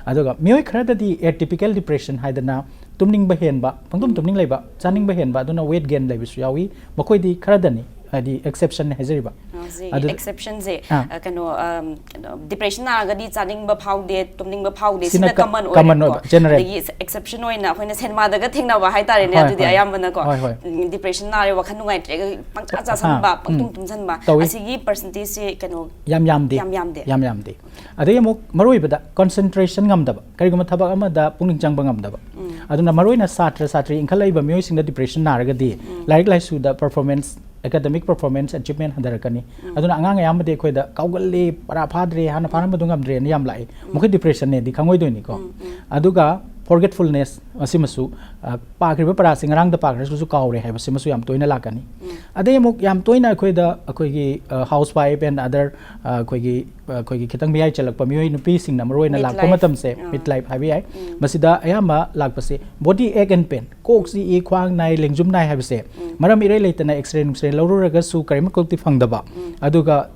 ꯑꯗꯨꯒ ꯃꯤꯑꯣꯏ ꯈꯔꯗꯗꯤ atypical depression ꯍꯥꯏꯗꯅ ꯇꯨꯝꯅꯤꯡꯕ ꯍꯦꯟꯕ, ꯄꯪꯇꯨꯝ ꯇꯨꯝꯅꯤꯡ ꯂꯩꯕ, ꯆꯥꯅꯤꯡꯕ ꯍꯦꯟꯕ, ꯑꯗꯨꯅ weight gain ꯂꯩꯕꯁꯨ ꯌꯥꯎꯏ꯫ ꯃꯈꯣꯏꯗꯤ ꯈꯔꯗꯅꯤ, ꯍꯥꯏꯗꯤ exception ꯍꯥꯏꯖꯔꯤꯕ꯫ ꯍꯧꯖꯤꯛ ꯑꯗꯨ exceptionꯁꯦ, ꯑꯥ꯫ ꯑ, ꯀꯩꯅꯣ, ꯑꯝ, ꯀꯩꯅꯣ, depression ꯅꯥꯔꯒꯗꯤ ꯆꯥꯅꯤꯡꯕ ꯐꯥꯎꯗꯦ, ꯇꯨꯝꯅꯤꯡꯕ ꯐꯥꯎꯗꯦ, ꯁꯤꯅ ꯁꯤꯅ ꯀ-, common common ꯑꯣꯏꯔꯦꯀꯣ꯫ ꯑꯣꯏꯕ, general꯫ ꯑꯗꯒꯤ exception ꯑꯣꯏꯅ ꯑꯩꯈꯣꯏꯅ ꯁꯤꯅꯦꯃꯥꯗꯒ ꯊꯦꯡꯅꯕ ꯍꯥꯏꯇꯥꯔꯦꯅꯦ꯫ ꯍꯣꯏ, ꯑꯗꯨꯗꯤ ꯍꯣꯏ꯫ ꯑꯌꯥꯝꯕꯅꯀꯣ, ꯍꯣꯏ, ꯍꯣꯏ꯫ ꯎꯝ, depression ꯅꯥꯔꯦ, ꯋꯥꯈꯜ ꯅꯨꯡꯉꯥꯏꯇ꯭ꯔꯦꯒ ꯄꯪꯆꯥ ꯆꯥꯁꯟꯕ, ꯑꯥ, ꯎꯝ꯫ ꯄꯪꯇꯨꯝ ꯇꯨꯝꯁꯟꯕ, ꯇꯧꯏ꯫ ꯑꯁꯤꯒꯤ percentageꯁꯦ ꯀꯩꯅꯣ ꯌꯥꯝ ꯌꯥꯝꯗꯦ꯫ ꯌꯥꯝ ꯌꯥꯝꯗꯦ꯫ ꯌꯥꯝ ꯌꯥꯝꯗꯦ꯫ ꯑꯗꯩ ꯑꯃꯨꯛ ꯃꯔꯨꯑꯣꯏꯕꯗ concentration ꯉꯝꯗꯕ, ꯀꯔꯤꯒꯨꯝꯕ ꯊꯕꯛ ꯑꯃꯗ ꯄꯨꯛꯅꯤꯡ ꯆꯪꯕ ꯉꯝꯗꯕ꯫ ꯎꯝ꯫ ꯑꯗꯨꯅ ꯃꯔꯨꯑꯣꯏꯅ ꯁꯥꯇ꯭ꯔ ꯁꯥꯇ꯭ꯔꯤ ꯏꯟꯈꯠꯂꯛꯏꯕ ꯃꯤꯑꯣꯏꯁꯤꯡꯗ depression ꯅꯥꯔꯒꯗꯤ ꯎꯝ꯫ ꯂꯥꯏꯔꯤꯛ ꯂꯥꯏꯁꯨꯗ performance, academic performance, achievement ꯍꯟꯊꯔꯛꯀꯅꯤ꯫ ꯎꯝ꯫ ꯑꯗꯨꯅ ꯑꯉꯥꯡ ꯑꯌꯥꯝꯕꯗꯤ ꯑꯩꯈꯣꯏꯗ ꯀꯥꯎꯒꯜꯂꯤ, ꯄꯔꯥ ꯐꯥꯗ꯭ꯔꯦ, ꯍꯥꯟꯅ ꯐꯥꯔꯝꯕꯗꯨ ꯉꯝꯗ꯭ꯔꯦꯅ ꯌꯥꯝ ꯂꯥꯛꯏ꯫ ꯎꯝ꯫ ꯃꯈꯣꯏ depressionꯅꯦꯗꯤ ꯈꯪꯉꯣꯏꯗꯣꯏꯅꯤꯀꯣ꯫ ꯎꯝ, ꯎꯝ꯫ ꯑꯗꯨꯒ forgetfulness ꯑꯁꯤꯃꯁꯨ, ꯑ, ꯄꯥꯈ꯭ꯔꯤꯕ ꯄꯔꯥꯁꯤ ꯉꯔꯥꯡꯗ ꯄꯥꯈ꯭ꯔꯁꯨ ꯀꯥꯎꯔꯦ ꯍꯥꯏꯕꯁꯤꯃꯁꯨ ꯌꯥꯝ ꯇꯣꯏꯅ ꯂꯥꯛꯀꯅꯤ꯫ ꯎꯝ꯫ ꯑꯗꯩ ꯑꯃꯨꯛ ꯌꯥꯝ ꯇꯣꯏꯅ ꯑꯩꯈꯣꯏꯗ ꯑꯩꯈꯣꯏꯒꯤ, ꯑ, housewife and other, ꯑ, ꯑꯩꯈꯣꯏꯒꯤ, ꯑ, ꯑꯩꯈꯣꯏꯒꯤ ꯈꯤꯇꯪ ꯃꯤꯌꯥꯏ ꯆꯜꯂꯛꯄ ꯃꯤꯑꯣꯏ ꯅꯨꯄꯤꯁꯤꯡꯅ ꯃꯔꯨꯑꯣꯏꯅ ꯂꯥꯛꯄ Midlife꯫ ꯃꯇꯝꯁꯦ, ꯑꯥ꯫ Midlife ꯍꯥꯏꯕ ꯌꯥꯏ꯫ ꯎꯝ꯫ ꯃꯁꯤꯗ ꯑꯌꯥꯝꯕ ꯂꯥꯛꯄꯁꯦ body ache and pain, ꯀꯣꯛ ꯆꯤꯛꯏ, ꯈ꯭ꯋꯥꯡ ꯅꯥꯏ, ꯂꯦꯡꯖꯨꯝ ꯅꯥꯏ ꯍꯥꯏꯕꯁꯦ ꯎꯝ꯫ ꯃꯔꯝ ꯏꯔꯩ ꯂꯩꯇꯅ X-ray ꯅꯨꯡꯁ꯭ꯔꯦ ꯂꯧꯔꯨꯔꯒꯁꯨ ꯀꯔꯤꯃꯠꯇ ꯐꯪꯗꯕ, ꯎꯝ꯫ ꯑꯗꯨꯒ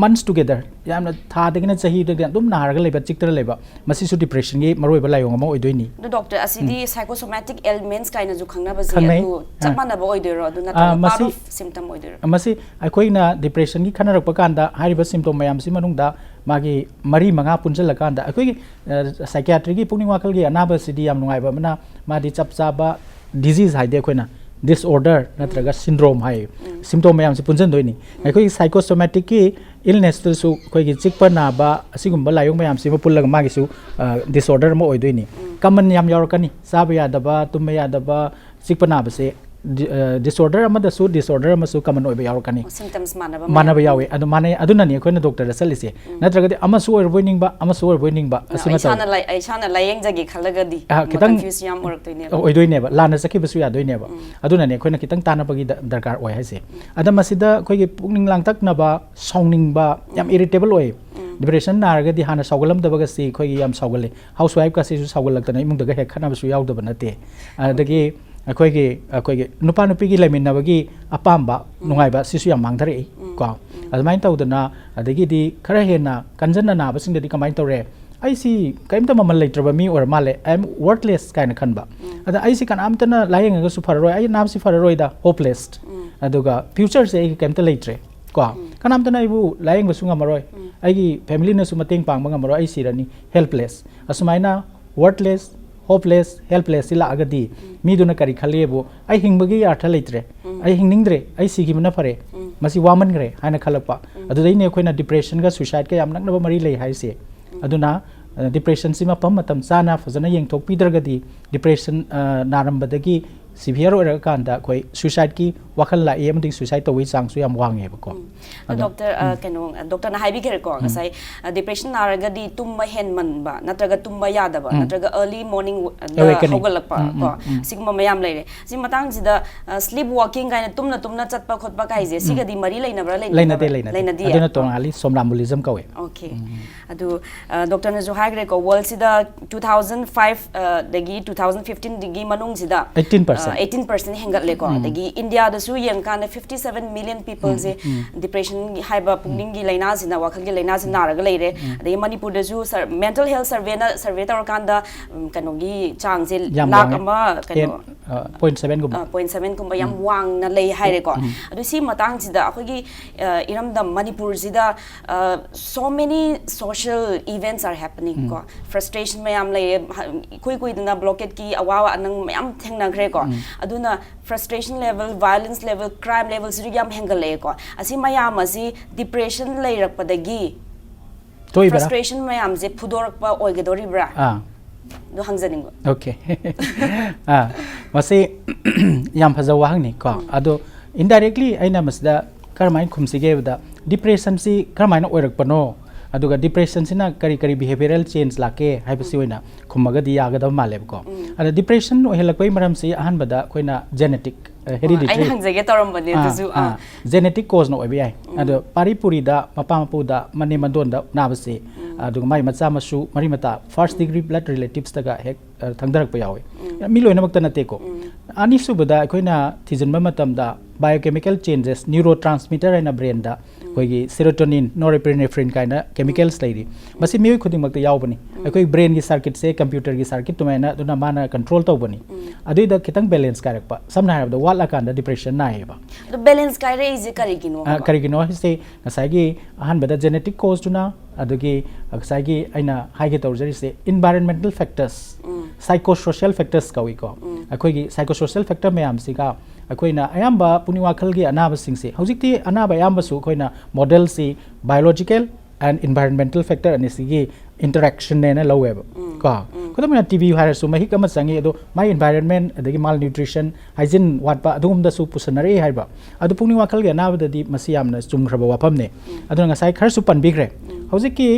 months together, ꯌꯥꯝꯅ ꯊꯥꯗꯒꯤꯅ ꯆꯍꯤꯗꯒꯤ ꯑꯗꯨꯝ ꯅꯥꯔꯒ ꯂꯩꯕ, ꯆꯤꯛꯇꯅ ꯂꯩꯕ, ꯃꯁꯤꯁꯨ depressionꯒꯤ ꯃꯔꯨꯑꯣꯏꯕ ꯂꯥꯏꯑꯣꯡ ꯑꯃ ꯑꯣꯏꯗꯣꯏꯅꯤ꯫ ꯑꯗꯣ doctor, ꯑꯁꯤꯗꯤ ꯎꯝ꯫ Psychosomatic ailments ꯀꯥꯏꯅꯁꯨ ꯈꯪꯅꯕꯁꯦ ꯈꯪꯅꯩ꯫ ꯑꯗꯨ ꯆꯞ ꯑꯥ꯫ ꯃꯥꯟꯅꯕ ꯑꯣꯏꯗꯣꯏꯔꯣ? ꯑꯗꯨ ꯑꯥ, ꯅꯠꯇ꯭ꯔꯒ part ꯃꯁꯤ, of symptom ꯑꯣꯏꯗꯣꯏꯔꯣ? ꯃꯁꯤ ꯑꯩꯈꯣꯏꯅ depressionꯒꯤ ꯈꯟꯅꯔꯛꯄ ꯀꯥꯟꯗ ꯍꯥꯏꯔꯤꯕ symptom ꯃꯌꯥꯝꯁꯤ ꯃꯅꯨꯡꯗ ꯃꯥꯒꯤ ꯃꯔꯤ ꯃꯉꯥ ꯄꯨꯟꯁꯤꯜꯂꯀꯥꯟꯗ ꯑꯩꯈꯣꯏꯒꯤ, ꯑ, psychiatryꯒꯤ ꯄꯨꯛꯅꯤꯡ ꯋꯥꯈꯜꯒꯤ ꯑꯅꯥꯕꯁꯤꯗꯤ ꯌꯥꯝ ꯅꯨꯡꯉꯥꯏꯕ ꯑꯃꯅ ꯃꯥꯗꯤ ꯆꯞ ꯆꯥꯕ disease ꯍꯥꯏꯗꯤ ꯑꯩꯈꯣꯏꯅ disorder ꯅꯠꯇ꯭ꯔꯒ syndrome ꯍꯥꯏ, symptom ꯃꯌꯥꯝꯁꯦ ꯄꯨꯟꯁꯤꯟꯗꯣꯏꯅꯤ꯫ ꯑꯩꯈꯣꯏꯒꯤ psychosomaticꯀꯤ illnessꯇꯁꯨ ꯑꯩꯈꯣꯏꯒꯤ ꯆꯤꯛꯄ ꯅꯥꯕ ꯑꯁꯤꯒꯨꯝꯕ ꯂꯥꯏꯑꯣꯡ ꯃꯌꯥꯝꯁꯤꯃ ꯄꯨꯜꯂꯒ ꯃꯥꯒꯤꯁꯨ disorder ꯑꯃ ꯑꯣꯏꯗꯣꯏꯅꯤ꯫ Common ꯌꯥꯝ ꯌꯥꯎꯔꯛꯀꯅꯤ, ꯆꯥꯕ ꯌꯥꯗꯕ, ꯇꯨꯝꯕ ꯌꯥꯗꯕ, ꯆꯤꯛꯄ ꯅꯥꯕꯁꯦ disorder ꯑꯃꯗꯁꯨ disorder ꯑꯃꯁꯨ common ꯑꯣꯏꯕ ꯌꯥꯎꯔꯛꯀꯅꯤ꯫ Symptoms ꯃꯥꯟꯅꯕ ꯃꯥꯟꯅꯕ ꯃꯌꯥꯝ꯫ ꯌꯥꯎꯋꯦ꯫ ꯑꯗꯨ ꯃꯥꯟꯅꯩ, ꯑꯗꯨꯅꯅꯤ ꯑꯩꯈꯣꯏꯅ doctorꯗ ꯆꯠꯂꯤꯁꯦ꯫ ꯅꯠꯇ꯭ꯔꯒꯗꯤ ꯑꯃꯁꯨ ꯑꯣꯏꯔꯕꯣꯏ ꯅꯤꯡꯕ, ꯑꯃꯁꯨ ꯑꯣꯏꯔꯕꯣꯏ ꯅꯤꯡꯕ, ꯑꯁꯤꯃ ꯇꯧꯋꯤ꯫ ꯏꯁꯥꯅ ꯂꯥꯏ- ꯏꯁꯥꯅ ꯂꯥꯏꯌꯦꯡꯖꯒꯦ ꯈꯜꯂꯒꯗꯤ ꯑ, ꯈꯤꯇꯪ confuse ꯌꯥꯝ ꯑꯣꯏꯔꯛꯇꯣꯏꯅꯦꯕ꯫ ꯑꯣꯏꯗꯣꯏꯅꯦꯕ, ꯂꯥꯟꯅ ꯆꯠꯈꯤꯕꯁꯨ ꯌꯥꯗꯣꯏꯅꯦꯕ꯫ ꯑꯗꯨꯅꯅꯦ ꯑꯩꯈꯣꯏꯅ ꯈꯤꯇꯪ ꯇꯥꯟꯅꯕꯒꯤ ꯗ- ꯗꯔꯀꯥꯔ ꯑꯣꯏ ꯍꯥꯏꯁꯦ꯫ ꯑꯗ ꯃꯁꯤꯗ ꯑꯩꯈꯣꯏꯒꯤ ꯄꯨꯛꯅꯤꯡ ꯂꯥꯡꯇꯛꯅꯕ, ꯁꯥꯎꯅꯤꯡꯕ, ꯌꯥꯝ irritable ꯑꯣꯏ꯫ Depression ꯅꯥꯔꯒꯗꯤ ꯍꯥꯟꯅ ꯁꯥꯎꯒꯠꯂꯝꯗꯕꯒꯁꯤ ꯑꯩꯈꯣꯏꯒꯤ ꯌꯥꯝ ꯁꯥꯎꯒꯠꯂꯦ꯫ Housewife ꯀꯁꯤꯁꯨ ꯁꯥꯎꯒꯠꯂꯛꯇꯅ ꯏꯃꯨꯡꯗꯒ ꯍꯦꯛ ꯈꯠꯅꯕꯁꯨ ꯌꯥꯎꯗꯕ ꯅꯠꯇꯦ꯫ ꯑꯗꯒꯤ ꯑꯩꯈꯣꯏꯒꯤ ꯑꯩꯈꯣꯏꯒꯤ ꯅꯨꯄꯥ ꯅꯨꯄꯤꯒꯤ ꯂꯩꯃꯤꯟꯅꯕꯒꯤ ꯑꯄꯥꯝꯕ ꯅꯨꯡꯉꯥꯏꯕ ꯁꯤꯁꯨ ꯌꯥꯝ ꯃꯥꯡꯊꯔꯛꯏ ꯀꯣ꯫ ꯑꯗꯨꯃꯥꯏꯅ ꯇꯧꯗꯅ, ꯑꯗꯒꯤꯗꯤ ꯈꯔ ꯍꯦꯟꯅ ꯀꯟꯖꯟꯅ ꯅꯥꯕꯁꯤꯡꯗꯗꯤ ꯀꯃꯥꯏꯅ ꯇꯧꯔꯦ? ꯑꯩꯁꯤ ꯀꯔꯤꯝꯇ ꯃꯃꯜ ꯂꯩꯇ꯭ꯔꯕ ꯃꯤ ꯑꯣꯏꯔ ꯃꯥꯜꯂꯦ, I am worthless ꯀꯥꯏꯅ ꯈꯟꯕ꯫ ꯑꯗ ꯑꯩꯁꯤ ꯀꯅꯥꯝꯇꯅ ꯂꯥꯏꯌꯦꯡꯉꯒꯁꯨ ꯐꯔꯔꯣꯏ, ꯑꯩ ꯅꯥꯕꯁꯤ ꯐꯔꯔꯣꯏꯗ, hopeless꯫ ꯑꯗꯨꯒ futureꯁꯦ ꯑꯩꯒꯤ ꯀꯔꯤꯝꯇ ꯂꯩꯇ꯭ꯔꯦ ꯀꯣ꯫ ꯀꯅꯥꯝꯇꯅ ꯑꯩꯕꯨ ꯂꯥꯏꯌꯦꯡꯕꯁꯨ ꯉꯝꯃꯔꯣꯏ, ꯑꯩꯒꯤ familyꯅꯁꯨ ꯃꯇꯦꯡ ꯄꯥꯡꯕ ꯉꯝꯃꯔꯣꯏ, ꯑꯩ ꯁꯤꯔꯅꯤ, helpless꯫ ꯑꯁꯨꯃꯥꯏꯅ worthless, hopeless, helplessꯁꯤ ꯂꯥꯛꯑꯒꯗꯤ ꯃꯤꯗꯨꯅ ꯀꯔꯤ ꯈꯜꯂꯤꯕꯨ, "ꯑꯩ ꯍꯤꯡꯕꯒꯤ ꯑꯔꯊ ꯂꯩꯇ꯭ꯔꯦ, ꯑꯩ ꯍꯤꯡꯅꯤꯡꯗ꯭ꯔꯦ, ꯑꯩ ꯁꯤꯈꯤꯕꯅ ꯐꯔꯦ, ꯃꯁꯤ ꯋꯥꯃꯟꯈ꯭ꯔꯦ" ꯍꯥꯏꯅ ꯈꯜꯂꯛꯄ꯫ ꯑꯗꯨꯗꯩꯅꯦ ꯑꯩꯈꯣꯏꯅ depressionꯒ suicideꯀ ꯌꯥꯝ ꯅꯛꯅꯕ ꯃꯔꯤ ꯂꯩ ꯍꯥꯏꯁꯦ꯫ ꯑꯗꯨꯅ depressionꯁꯤ ꯃꯐꯝ ꯃꯇꯝ ꯆꯥꯅ ꯐꯖꯅ ꯌꯦꯡꯊꯣꯛꯄꯤꯗ꯭ꯔꯒꯗꯤ, depression ꯅꯥꯔꯝꯕꯗꯒꯤ severe ꯑꯣꯏꯔꯛꯑꯀꯥꯟꯗ ꯑꯩꯈꯣꯏ suicideꯀꯤ ꯋꯥꯈꯜ ꯂꯥꯛꯏ ꯑꯃꯗꯤ suicide ꯇꯧꯕꯒꯤ ꯆꯥꯡꯁꯨ ꯌꯥꯝ ꯋꯥꯡꯉꯦꯕꯀꯣ꯫ ꯑꯗꯣ ꯗꯣꯛꯇꯔ, ꯑ, ꯀꯩꯅꯣ, ꯗꯣꯛꯇꯔꯅ ꯍꯥꯏꯕꯤꯈ꯭ꯔꯦꯀꯣ ꯉꯁꯥꯏ, ꯑ, depression ꯅꯥꯔꯒꯗꯤ ꯇꯨꯝꯕ ꯍꯦꯟꯃꯟꯕ ꯅꯠꯇ꯭ꯔꯒ ꯇꯨꯝꯕ ꯌꯥꯗꯕ ꯅꯠꯇ꯭ꯔꯒ early morning ꯗ Awakening. ꯍꯧꯒꯠꯂꯛꯄ ꯀꯣ, ꯁꯤꯒꯨꯝꯕ ꯃꯌꯥꯝ ꯂꯩꯔꯦ꯫ ꯁꯤ ꯃꯇꯥꯡꯁꯤꯗ, ꯑ, sleep walking ꯀꯥꯏꯅ ꯇꯨꯝꯅ ꯇꯨꯝꯅ ꯆꯠꯄ ꯈꯣꯠꯄ ꯀꯥꯏꯁꯦ, ꯁꯤꯒꯗꯤ ꯃꯔꯤ ꯂꯩꯅꯕ꯭ꯔꯥ, ꯂꯩꯅꯗꯕ꯭ꯔꯥ? ꯂꯩꯅꯗꯦ, ꯂꯩꯅꯗꯦ꯫ ꯂꯩꯅꯗꯤꯌꯦ? ꯑꯗꯨꯅ ꯇꯣꯉꯥꯜꯂꯤ, somnambulist ꯀꯧꯋꯦ꯫ Okay. ꯑꯗꯨ, ꯑ, ꯗꯣꯛꯇꯔꯅꯁꯨ ꯍꯥꯏꯈ꯭ꯔꯦꯀꯣ, worldꯁꯤꯗ two thousand five, ꯑ, ꯗꯒꯤ two thousand fifteenꯗꯒꯤ ꯃꯅꯨꯡꯁꯤꯗ Eighteen percent. ꯑ, eighteen percent ꯍꯦꯟꯒꯠꯂꯦꯀꯣ꯫ ꯑꯗꯒꯤ ꯏꯟꯗꯤꯌꯥꯗꯁꯨ ꯌꯦꯡꯉꯀꯥꯟꯗ fifty seven million peopleꯁꯦ depression ꯍꯥꯏꯕ ꯄꯨꯛꯅꯤꯡꯒꯤ ꯂꯥꯏꯅꯥꯁꯤꯅ, ꯋꯥꯈꯜꯒꯤ ꯂꯥꯏꯅꯥꯁꯤꯅ ꯅꯥꯔꯒ ꯂꯩꯔꯦ꯫ ꯑꯗꯒꯤ ꯃꯅꯤꯄꯨꯔꯗꯁꯨ ꯁꯔ-, mental health surveyꯅ survey ꯇꯧꯔꯀꯥꯟꯗ, ꯎꯝ, ꯀꯩꯅꯣꯒꯤ ꯆꯥꯡꯁꯦ ꯌꯥꯝ ꯂꯥꯛ ꯋꯥꯡꯉꯦ꯫ ꯑꯃ ꯀꯩꯅꯣ, ꯍꯦꯟ- ꯄꯣꯏꯟ ꯁꯚꯦꯟꯒꯨꯝꯕ꯫ ꯄꯣꯏꯟ ꯁꯚꯦꯟꯒꯨꯝꯕ ꯌꯥꯝ ꯋꯥꯡꯅ ꯂꯩ ꯍꯥꯏꯔꯦꯀꯣ꯫ ꯑꯗꯨ ꯁꯤ ꯃꯇꯥꯡꯁꯤꯗ ꯑꯩꯈꯣꯏꯒꯤ ꯑ, ꯏꯔꯝꯗꯝ ꯃꯅꯤꯄꯨꯔꯁꯤꯗ, uh, so many social events are happening ꯀꯣ, ꯐ꯭ꯔꯁꯇ꯭ꯔꯦꯁꯟ ꯃꯌꯥꯝ ꯂꯩꯔꯦ꯫ ꯍ-, ꯏꯀꯨꯏ ꯀꯨꯏꯗꯅ ꯕ꯭ꯂꯣꯀꯦꯠꯀꯤ ꯑꯋꯥ ꯑꯅꯪ ꯃꯌꯥꯝ ꯊꯦꯡꯅꯈ꯭ꯔꯦꯀꯣ꯫ ꯑꯗꯨꯅ ꯐ꯭ꯔꯁꯇ꯭ꯔꯦꯁꯟ ꯂꯦꯚꯦꯜ, ꯚꯥꯏꯂꯦꯟꯁ ꯂꯦꯚꯦꯜ, ꯀ꯭ꯔꯥꯏꯝ ꯂꯦꯚꯦꯜꯁꯤꯁꯨ ꯌꯥꯝ ꯍꯦꯟꯒꯠꯂꯛꯑꯦꯀꯣ꯫ ꯑꯁꯤ ꯃꯌꯥꯝ ꯑꯁꯤ ꯗꯤꯄ꯭ꯔꯦꯁꯟ ꯂꯩꯔꯛꯄꯗꯒꯤ ꯊꯣꯛꯏꯕꯔꯥ? ꯐ꯭ꯔꯁꯇ꯭ꯔꯦꯁꯟ ꯃꯌꯥꯝꯁꯦ ꯐꯨꯗꯣꯔꯛꯄ ꯑꯣꯏꯒꯗꯧꯔꯤꯕ꯭ꯔꯥ? ꯑꯥ ꯑꯗꯨ ꯍꯪꯖꯅꯤꯡꯕ꯫ ꯑꯣꯀꯦ꯫ ꯑꯥ, ꯃꯁꯤ ꯌꯥꯝ ꯐꯖꯕ ꯋꯥꯍꯪꯅꯤ ꯀꯣ꯫ ꯑꯗꯣ ꯏꯟꯗꯥꯏꯔꯦꯛꯂꯤ ꯑꯩꯅ ꯃꯁꯤꯗ ꯀꯔꯝꯍꯥꯏꯅ ꯈꯨꯝꯁꯤꯒꯦ ꯍꯥꯏꯕꯗ, ꯗꯤꯄ꯭ꯔꯦꯁꯟꯁꯤ ꯀꯔꯝꯍꯥꯏꯅ ꯑꯣꯏꯔꯛꯄꯅꯣ, ꯑꯗꯨꯒ ꯗꯤꯄ꯭ꯔꯦꯁꯟꯁꯤꯅ ꯀꯔꯤ ꯀꯔꯤ ꯕꯤꯍꯦꯕꯤꯌꯔꯦꯜ ꯆꯦꯟꯖ ꯂꯥꯛꯀꯦ ꯍꯥꯏꯕꯁꯤ ꯑꯣꯏꯅ ꯈꯨꯝꯃꯒꯗꯤ ꯌꯥꯒꯗꯕ ꯃꯥꯜꯂꯦꯕꯀꯣ꯫ ꯑꯗ ꯗꯤꯄ꯭ꯔꯦꯁꯟ ꯑꯣꯏꯍꯜꯂꯛꯄꯒꯤ ꯃꯔꯝꯁꯤ ꯑꯍꯥꯟꯕꯗ ꯑꯩꯈꯣꯏꯅ ꯖꯦꯅꯦꯇꯤꯛ, ꯑꯩꯅ ꯍꯦꯔꯤꯗꯤꯇ꯭ꯔꯤ, ꯍꯪꯖꯒꯦ ꯇꯧꯔꯝꯕꯅꯦ ꯑꯗꯨꯁꯨ꯫ ꯑꯥ, ꯖꯦꯅꯦꯇꯤꯛ ꯀꯣꯖꯅ ꯑꯣꯏꯕ ꯌꯥꯏ꯫ ꯑꯗꯣ ꯄꯥꯔꯤ ꯄꯨꯔꯤꯗ ꯃꯄꯥ ꯃꯄꯨꯗ ꯃꯅꯦꯝ ꯃꯗꯣꯟꯗ ꯅꯥꯕꯁꯦ, ꯑꯗꯨꯒ ꯃꯥꯏ ꯃꯆꯥ ꯃꯁꯨ ꯃꯔꯤ ꯃꯇꯥ ꯐꯥꯔꯁ ꯗꯤꯒ꯭ꯔꯤ ꯕ꯭ꯂꯗ ꯔꯤꯂꯦꯇꯤꯞꯁꯇꯒ ꯍꯦꯛ ꯑ, ꯊꯪꯗꯔꯛꯄ ꯌꯥꯎꯋꯤ꯫ ꯃꯤ ꯂꯣꯏꯅꯃꯛꯇ ꯅꯠꯇꯦꯀꯣ꯫ ꯑꯅꯤꯁꯨꯕꯗ ꯑꯩꯈꯣꯏꯅ ꯊꯤꯖꯤꯟꯕ ꯃꯇꯝꯗ ꯕꯥꯏꯑꯣꯀꯦꯃꯤꯀꯦꯜ ꯆꯦꯟꯖꯦꯁ, ꯅ꯭ꯌꯨꯔꯣ ꯇ꯭ꯔꯥꯟꯁꯃꯤꯇꯔ ꯍꯥꯏꯅ ꯕ꯭ꯔꯦꯟꯗ ꯑꯩꯈꯣꯏꯒꯤ ꯁꯦꯔꯣꯇꯣꯅꯤꯟ, ꯅꯣꯔꯦꯄ꯭ꯔꯤꯅꯦꯐ꯭ꯔꯤꯟ ꯀꯥꯏꯅ ꯀꯦꯃꯤꯀꯦꯜꯁ ꯂꯩꯔꯤ꯫ ꯃꯁꯤ ꯃꯤꯑꯣꯏ ꯈꯨꯗꯤꯡꯃꯛꯇ ꯌꯥꯎꯕꯅꯤ꯫ ꯑꯩꯈꯣꯏ ꯕ꯭ꯔꯦꯟꯒꯤ ꯁꯥꯔꯀꯤꯠꯁꯦ ꯀꯝꯄ꯭ꯌꯨꯇꯔꯒꯤ ꯁꯥꯔꯀꯤꯠ ꯑꯗꯨꯃꯥꯏꯅ, ꯑꯗꯨꯅ ꯃꯥꯅ ꯀꯟꯇ꯭ꯔꯣꯜ ꯇꯧꯕꯅꯤ꯫ ꯑꯗꯨꯏꯗ ꯈꯤꯇꯪ ꯕꯦꯂꯦꯟꯁ ꯀꯥꯏꯔꯛꯄ, ꯁꯝꯅ ꯍꯥꯏꯔꯕꯗ ꯋꯥꯠꯂꯀꯥꯟꯗ ꯗꯤꯄ꯭ꯔꯦꯁꯟ ꯅꯥꯏꯌꯦꯕ꯫ ꯑꯗꯣ ꯕꯦꯂꯦꯟꯁ ꯀꯥꯏꯔꯛꯏꯁꯦ ꯀꯔꯤꯒꯤꯅꯣ? ꯑ, ꯀꯔꯤꯒꯤꯅꯣ ꯍꯥꯏꯁꯦ ꯉꯁꯥꯏꯒꯤ ꯑꯍꯥꯟꯕꯗ ꯖꯦꯅꯦꯇꯤꯛ ꯀꯣꯖꯇꯨꯅ, ꯑꯗꯨꯒꯤ ꯉꯁꯥꯏꯒꯤ ꯑꯩꯅ ꯍꯥꯏꯒꯦ ꯇꯧꯖꯔꯤꯁꯦ ꯏꯟꯚꯥꯏꯔꯟꯃꯦꯟꯇꯦꯜ ꯐꯦꯛꯇꯔꯁ, ꯁꯥꯏꯀꯣ ꯁꯣꯁꯤꯌꯦꯜ ꯐꯦꯛꯇꯔꯁ ꯀꯧꯏꯀꯣ꯫ ꯑꯩꯈꯣꯏꯒꯤ ꯁꯥꯏꯀꯣ ꯁꯣꯁꯤꯌꯦꯜ ꯐꯦꯛꯇꯔ ꯃꯌꯥꯝꯁꯤꯒ ꯑꯩꯈꯣꯏꯅ ꯑꯌꯥꯝꯕ ꯄꯨꯛꯅꯤꯡ ꯋꯥꯈꯜꯒꯤ ꯑꯅꯥꯕꯁꯤꯡꯁꯦ, ꯍꯧꯖꯤꯛꯇꯤ ꯑꯅꯥꯕ ꯑꯌꯥꯝꯕꯁꯨ ꯑꯩꯈꯣꯏꯅ ꯃꯣꯗꯦꯜꯁꯤ ꯕꯥꯏꯑꯣꯂꯣꯖꯤꯀꯦꯜ ꯑꯦꯟ ꯏꯟꯚꯥꯏꯔꯟꯃꯦꯟꯇꯦꯜ ꯐꯦꯛꯇꯔ ꯑꯅꯤꯁꯤꯒꯤ ꯏꯟꯇꯔꯦꯛꯁꯟꯅꯦꯅ ꯂꯧꯋꯦꯕ ꯀꯣ꯫ ꯈꯨꯗꯝ ꯑꯣꯏꯅ ꯇꯤ ꯕꯤ ꯍꯥꯏꯔꯁꯨ ꯃꯍꯤꯛ ꯑꯃ ꯆꯪꯉꯤ, ꯑꯗꯣ ꯃꯥꯏ ꯏꯟꯚꯥꯏꯔꯟꯃꯦꯟ ꯑꯗꯒꯤ ꯃꯥꯜ ꯅ꯭ꯌꯨꯇ꯭ꯔꯤꯁꯟ, ꯍꯥꯏꯖꯤꯟ ꯋꯥꯠꯄ ꯑꯗꯨꯒꯨꯝꯕꯗꯁꯨ ꯄꯨꯁꯟꯅꯔꯛꯏ ꯍꯥꯏꯕ꯫ ꯑꯗꯨ ꯄꯨꯛꯅꯤꯡ ꯋꯥꯈꯜꯒꯤ ꯑꯅꯥꯕꯗꯗꯤ ꯃꯁꯤ ꯌꯥꯝꯅ ꯆꯨꯝꯈ꯭ꯔꯕ ꯋꯥꯐꯝꯅꯦ꯫ ꯑꯗꯨꯅ ꯉꯁꯥꯏ ꯈꯔꯁꯨ ꯄꯟꯕꯤꯈ꯭ꯔꯦ꯫ ꯍꯧꯖꯤꯛꯀꯤ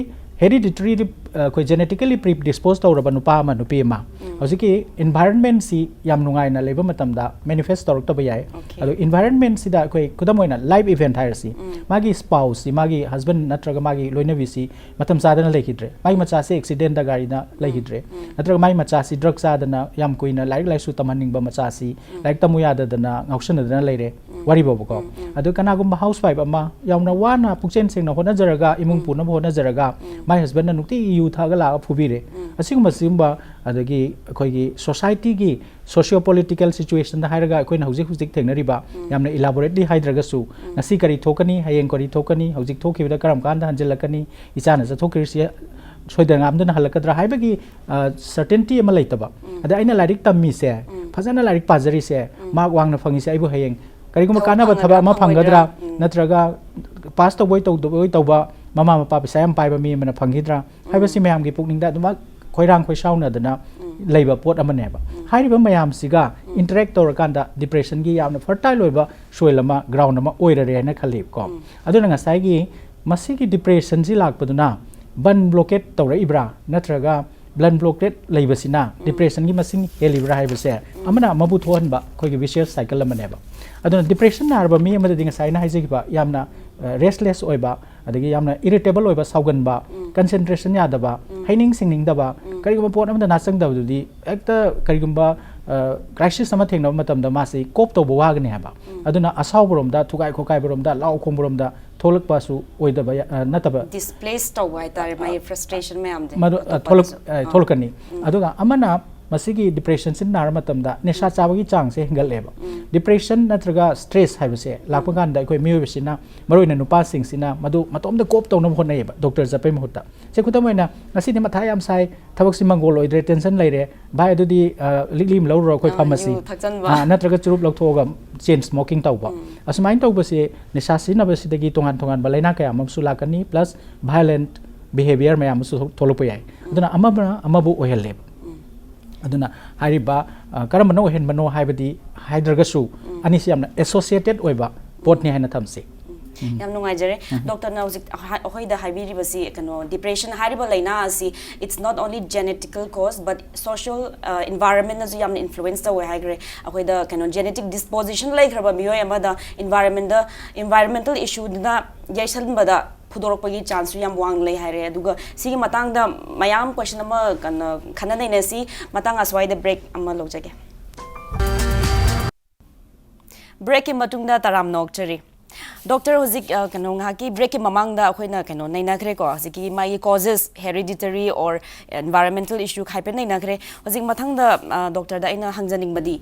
ꯍꯦꯔꯤꯗꯤꯇꯔꯤꯗꯤ ꯑꯩꯈꯣꯏ ꯖꯦꯅꯦꯇꯤꯀꯦꯂꯤ ꯄ꯭ꯔꯤꯗꯤꯁꯄꯣꯖ ꯇꯧꯔꯕ ꯅꯨꯄꯥ ꯑꯃ, ꯅꯨꯄꯤ ꯑꯃ, ꯍꯧꯖꯤꯛꯀꯤ ꯏꯟꯚꯥꯏꯔꯟꯃꯦꯟꯁꯤ ꯌꯥꯝ ꯅꯨꯡꯉꯥꯏꯅ ꯂꯩꯕ ꯃꯇꯝꯗ ꯃꯦꯅꯤꯐꯦꯁ ꯇꯧꯔꯛꯇꯕ ꯌꯥꯏ꯫ Okay. ꯑꯗꯣ ꯏꯟꯚꯥꯏꯔꯟꯃꯦꯟꯁꯤꯗ ꯑꯩꯈꯣꯏ ꯈꯨꯗꯝ ꯑꯣꯏꯅ ꯂꯥꯏꯐ ꯏꯚꯦꯟꯠ ꯍꯥꯏꯔꯁꯤ, ꯃꯥꯒꯤ ꯁ꯭ꯄꯥꯎꯁꯁꯤ, ꯃꯥꯒꯤ ꯍꯁꯕꯦꯟ ꯅꯠꯇ꯭ꯔꯒ ꯃꯥꯒꯤ ꯂꯣꯏꯅꯕꯤꯁꯤ ꯃꯇꯝ ꯆꯥꯗꯅ ꯂꯩꯈꯤꯗ꯭ꯔꯦ, ꯃꯥꯒꯤ ꯃꯆꯥꯁꯤ ꯑꯦꯛꯁꯤꯗꯦꯟꯗ ꯒꯥꯔꯤꯅ ꯂꯩꯈꯤꯗ꯭ꯔꯦ, ꯅꯠꯇ꯭ꯔꯒ ꯃꯥꯒꯤ ꯃꯆꯥꯁꯤ ꯗ꯭ꯔꯒ ꯆꯥꯗꯅ ꯌꯥꯝ ꯀꯨꯏꯅ ꯂꯥꯏꯔꯤꯛ ꯂꯥꯏꯁꯨ ꯇꯝꯍꯟꯅꯤꯡꯕ ꯃꯆꯥꯁꯤ ꯂꯥꯏꯔꯤꯛ ꯇꯝꯃꯨ ꯌꯥꯗꯗꯅ ꯉꯥꯎꯁꯟꯅꯗꯅ ꯂꯩꯔꯦ, ꯋꯥꯔꯤꯕꯣꯕꯀꯣ꯫ ꯑꯗꯣ ꯀꯅꯥꯒꯨꯝꯕ ꯍꯥꯎꯁ ꯋꯥꯏꯐ ꯑꯃ ꯌꯥꯝꯅ ꯋꯥꯅ ꯄꯨꯛꯆꯦꯜ ꯁꯦꯡꯅ ꯍꯣꯠꯅꯖꯔꯒ, ꯏꯃꯨꯡ ꯄꯨꯅꯕ ꯍꯣꯠꯅꯖꯔꯒ, My husbandꯅ ꯅꯨꯡꯇꯤꯒꯤ ꯌꯨ ꯊꯛꯑꯒ ꯂꯥꯛꯑꯒ ꯐꯨꯕꯤꯔꯦ꯫ ꯑꯁꯤꯒꯨꯝꯕ ꯁꯤꯒꯨꯝꯕ ꯑꯗꯒꯤ ꯑꯩꯈꯣꯏꯒꯤ societyꯒꯤ socio political situationꯗ ꯍꯥꯏꯔꯒ ꯑꯩꯈꯣꯏꯅ ꯍꯧꯖꯤꯛ ꯍꯧꯖꯤꯛ ꯊꯦꯡꯅꯔꯤꯕ, ꯌꯥꯝꯅ elaborately ꯍꯥꯏꯗ꯭ꯔꯒꯁꯨ, ꯉꯁꯤ ꯀꯔꯤ ꯊꯣꯛꯀꯅꯤ, ꯍꯌꯦꯡ ꯀꯔꯤ ꯊꯣꯛꯀꯅꯤ, ꯍꯧꯖꯤꯛ ꯊꯣꯛꯈꯤꯕꯗ ꯀꯔꯝ ꯀꯥꯟꯗ ꯍꯟꯖꯤꯜꯂꯛꯀꯅꯤ, ꯏꯆꯥꯅ ꯆꯠꯊꯣꯛꯈ꯭ꯔꯤꯁꯤ ꯁꯣꯏꯗꯅ ꯉꯥꯝꯗꯅ ꯍꯜꯂꯛꯀꯗ꯭ꯔꯥ ꯍꯥꯏꯕꯒꯤ, ꯑ, certainty ꯑꯃ ꯂꯩꯇꯕ꯫ ꯑꯗ ꯑꯩꯅ ꯂꯥꯏꯔꯤꯛ ꯇꯝꯃꯤꯁꯦ, ꯐꯖꯅ ꯂꯥꯏꯔꯤꯛ ꯄꯥꯖꯔꯤꯁꯦ, ꯃꯥꯔꯛ ꯋꯥꯡꯅ ꯐꯪꯉꯤꯁꯦ ꯑꯩꯕꯨ ꯍꯌꯦꯡ ꯀꯔꯤꯒꯨꯝꯕ ꯊꯕꯛ ꯀꯥꯟꯅꯕ ꯐꯪꯒꯗ꯭ꯔꯥ, ꯊꯕꯛ ꯑꯃ ꯐꯪꯒꯗ꯭ꯔꯥ, ꯐꯪꯉꯣꯏꯗ꯭ꯔꯥ? ꯅꯠꯇ꯭ꯔꯒ ꯄꯥꯁ ꯇꯧꯕꯣꯏ ꯇꯧꯗꯕꯣꯏ ꯇꯧꯕ ꯃꯃꯥ ꯃꯄꯥ ꯄꯩꯁꯥ ꯌꯥꯝ ꯄꯥꯏꯕ ꯃꯤ ꯑꯃꯅ ꯐꯪꯈꯤꯗ꯭ꯔꯥ ꯍꯥꯏꯕꯁꯤ ꯃꯌꯥꯝꯒꯤ ꯄꯨꯛꯅꯤꯡꯗ ꯑꯗꯨꯃꯛ ꯈꯣꯏꯔꯥꯡ ꯈꯣꯏꯁꯥꯎꯅꯗꯅ ꯂꯩꯕ ꯄꯣꯠ ꯑꯃꯅꯦꯕ꯫ ꯍꯥꯏꯔꯤꯕ ꯃꯌꯥꯝꯁꯤꯒ interact ꯇꯧꯔꯀꯥꯟꯗ depressionꯒꯤ ꯌꯥꯝꯅ fertile ꯑꯣꯏꯕ soil ꯑꯃ, ground ꯑꯃ ꯑꯣꯏꯔꯔꯦ ꯍꯥꯏꯅ ꯈꯜꯂꯤꯀꯣ꯫ ꯑꯗꯨꯅ ꯉꯁꯥꯏꯒꯤ ꯃꯁꯤꯒꯤ depressionꯁꯤ ꯂꯥꯛꯄꯗꯨꯅ blood blockade ꯇꯧꯔꯛꯏꯕ꯭ꯔꯥ, ꯅꯠꯇ꯭ꯔꯒ blood blockade ꯂꯩꯕꯁꯤꯅ depressionꯒꯤ ꯃꯁꯤꯡ ꯍꯦꯜꯂꯤꯕ꯭ꯔꯥ ꯍꯥꯏꯕꯁꯦ ꯑꯃꯅ ꯑꯃꯕꯨ ꯊꯣꯛꯍꯟꯕ ꯑꯩꯈꯣꯏꯒꯤ vicious cycle ꯑꯃꯅꯦꯕ꯫ ꯑꯗꯨꯅ depression ꯅꯥꯔꯕ ꯃꯤ ꯑꯃꯗꯗꯤ ꯉꯁꯥꯏ ꯑꯩꯅ ꯍꯥꯏꯖꯈꯤꯕ ꯌꯥꯝꯅ, ꯑ, restless ꯑꯣꯏꯕ, ꯑꯗꯒꯤ ꯌꯥꯝꯅ irritable ꯑꯣꯏꯕ, ꯁꯥꯎꯒꯟꯕ, concentration ꯌꯥꯗꯕ, ꯍꯩꯅꯤꯡ ꯁꯤꯡꯅꯤꯡꯗꯕ, ꯀꯔꯤꯒꯨꯝꯕ ꯄꯣꯠ ꯑꯃꯗ ꯅꯥꯆꯪꯗꯕꯗꯨꯗꯤ ꯍꯦꯛꯇ ꯀꯔꯤꯒꯨꯝꯕ, ꯑ, crisis ꯑꯃ ꯊꯦꯡꯅꯕ ꯃꯇꯝꯗ ꯃꯥꯁꯤ cope ꯇꯧꯕ ꯋꯥꯒꯅꯤ ꯍꯥꯏꯕ꯫ ꯑꯗꯨꯅ ꯑꯁꯥꯎꯕꯔꯣꯝꯗ, ꯊꯨꯒꯥꯏ ꯈꯣꯀꯥꯏꯕꯔꯣꯝꯗ, ꯂꯥꯎ ꯈꯣꯡꯕꯔꯣꯝꯗ ꯊꯣꯛꯂꯛꯄꯁꯨ ꯑꯣꯏꯗꯕ ꯌꯥ-, ꯑ, ꯅꯠꯇꯕ, displace ꯇꯧꯕ ꯍꯥꯏꯇꯥꯔꯦ, ꯃꯥꯒꯤ frustration ꯃꯌꯥꯝꯗꯤ ꯃꯗꯨ, ꯑ, ꯑꯇꯣꯞꯄꯗꯁꯨ꯫ ꯊꯣꯛꯂꯛ-, ꯑ, ꯑꯥ꯫ ꯊꯣꯛꯂꯛꯀꯅꯤ꯫ ꯑꯗꯨꯒ ꯑꯃꯅ ꯃꯁꯤꯒꯤ depressionꯁꯤ ꯅꯥꯔ ꯃꯇꯝꯗ ꯅꯤꯁꯥ ꯆꯥꯕꯒꯤ ꯆꯥꯡꯁꯦ ꯍꯦꯟꯒꯠꯂꯦꯕ꯫ Depression ꯅꯠꯇ꯭ꯔꯒ stress ꯍꯥꯏꯕꯁꯦ ꯂꯥꯛꯄ ꯀꯥꯟꯗ ꯑꯩꯈꯣꯏ ꯃꯤꯑꯣꯏꯕꯁꯤꯅ, ꯃꯔꯨꯑꯣꯏꯅ ꯅꯨꯄꯥꯁꯤꯡꯁꯤꯅ ꯃꯗꯨ ꯃꯇꯣꯝꯗ cope ꯇꯧꯅꯕ ꯍꯣꯠꯅꯩꯌꯦꯕ, doctor ꯆꯠꯄꯩ ꯃꯍꯨꯠꯇ꯫ ꯁꯦ, ꯈꯨꯗꯝ ꯑꯣꯏꯅ, "ꯉꯁꯤꯗꯤ ꯃꯊꯥ ꯌꯥꯝ ꯁꯥꯏ, ꯊꯕꯛꯁꯤ ꯃꯪꯒꯣꯜ ꯑꯣꯏꯗ꯭ꯔꯦ, tension ꯂꯩꯔꯦ, ꯚꯥꯏ, ꯑꯗꯨꯗꯤ, ꯑ, ꯂꯤꯛꯂꯤ ꯑꯃ ꯂꯧꯔꯨꯔꯣ ꯑꯩꯈꯣꯏ ꯑ, pharmacy꯫ ꯌꯨ ꯊꯛꯆꯟꯕ꯫ ꯑ, ꯅꯠꯇ꯭ꯔꯒ ꯆꯨꯔꯨꯞ ꯂꯧꯊꯣꯛꯑꯒ chain smoking ꯇꯧꯕ"꯫ ꯑꯁꯨꯃꯥꯏꯅ ꯇꯧꯕꯁꯦ ꯅꯤꯁꯥ ꯁꯤꯖꯤꯟꯅꯕꯁꯤꯗꯒꯤ ꯇꯣꯉꯥꯟ ꯇꯣꯉꯥꯟꯕ ꯂꯥꯏꯅꯥ ꯀꯌꯥ ꯑꯃꯁꯨ ꯂꯥꯛꯀꯅꯤ, plus violent behaviour ꯃꯌꯥꯝ ꯑꯃꯁꯨ ꯊꯣꯛ-, ꯊꯣꯛꯂꯛꯄ ꯌꯥꯏ꯫ ꯑꯗꯨꯅ ꯑꯃꯅ ꯑꯃꯕꯨ ꯑꯣꯏꯍꯜꯂꯦꯕ꯫ ꯑꯗꯨꯅ ꯍꯥꯏꯔꯤꯕ, ꯑ, ꯀꯔꯝꯕꯅ ꯑꯣꯏꯍꯟꯕꯅꯣ ꯍꯥꯏꯕꯗꯤ ꯍꯥꯏꯗ꯭ꯔꯒꯁꯨ, ꯑꯅꯤꯁꯤ ꯌꯥꯝꯅ associated ꯑꯣꯏꯕ ꯄꯣꯠꯅꯤ ꯍꯥꯏꯅ ꯊꯝꯁꯤ꯫ ꯌꯥꯝ ꯅꯨꯡꯉꯥꯏꯖꯔꯦ꯫ Doctorꯅ ꯍꯧꯖꯤꯛ ꯑꯍ-, ꯑꯩꯈꯣꯏꯗ ꯍꯥꯏꯕꯤꯔꯤꯕꯁꯤ, ꯀꯩꯅꯣ, depression ꯍꯥꯏꯔꯤꯕ ꯂꯥꯏꯅꯥ ꯑꯁꯤ, it's not only genetical cause, but social, ꯑ, environmentꯅꯁꯨ ꯌꯥꯝꯅ influence ꯇꯧꯋꯦ ꯍꯥꯏꯈ꯭ꯔꯦ꯫ ꯑꯩꯈꯣꯏꯗ, ꯀꯩꯅꯣ, genetic disposition ꯂꯩꯈ꯭ꯔꯕ ꯃꯤꯑꯣꯏ ꯑꯃꯗ environmentꯗ, environmental issueꯗꯨꯅ ꯌꯩꯁꯟꯕꯗ ꯐꯨꯗꯣꯔꯛꯄꯒꯤ chanceꯁꯨ ꯌꯥꯝ ꯋꯥꯡꯅ ꯂꯩ ꯍꯥꯏꯔꯦ꯫ ꯑꯗꯨꯒ ꯁꯤꯒꯤ ꯃꯇꯥꯡꯗ ꯃꯌꯥꯝ question ꯑꯃ, ꯀꯩꯅꯣ, ꯈꯟꯅ ꯅꯩꯅꯁꯤ꯫ ꯃꯇꯥꯡ ꯑꯁ꯭ꯋꯥꯏꯗ break ꯑꯃ ꯂꯧꯖꯒꯦ꯫ Breakꯀꯤ ꯃꯇꯨꯡꯗ ꯇꯔꯥꯝꯅ ꯑꯣꯛꯆꯔꯤ꯫ ꯗꯣꯛꯇꯔ, ꯍꯧꯖꯤꯛ ꯑ, ꯀꯩꯅꯣ, ꯉꯥꯏꯍꯥꯛꯀꯤ ꯕ꯭ꯔꯦꯛꯀꯤ ꯃꯃꯥꯡꯗ ꯑꯩꯈꯣꯏꯅ ꯀꯩꯅꯣ ꯅꯩꯅꯈ꯭ꯔꯦꯀꯣ, ꯍꯧꯖꯤꯛꯀꯤ ꯃꯥꯒꯤ causes, hereditary or environmental issue ꯍꯥꯏꯐꯦꯠ ꯅꯩꯅꯈ꯭ꯔꯦ꯫ ꯍꯧꯖꯤꯛ ꯃꯊꯪꯗ ꯑ, ꯗꯣꯛꯇꯔꯗ ꯑꯩꯅ ꯍꯪꯖꯅꯤꯡꯕꯗꯤ,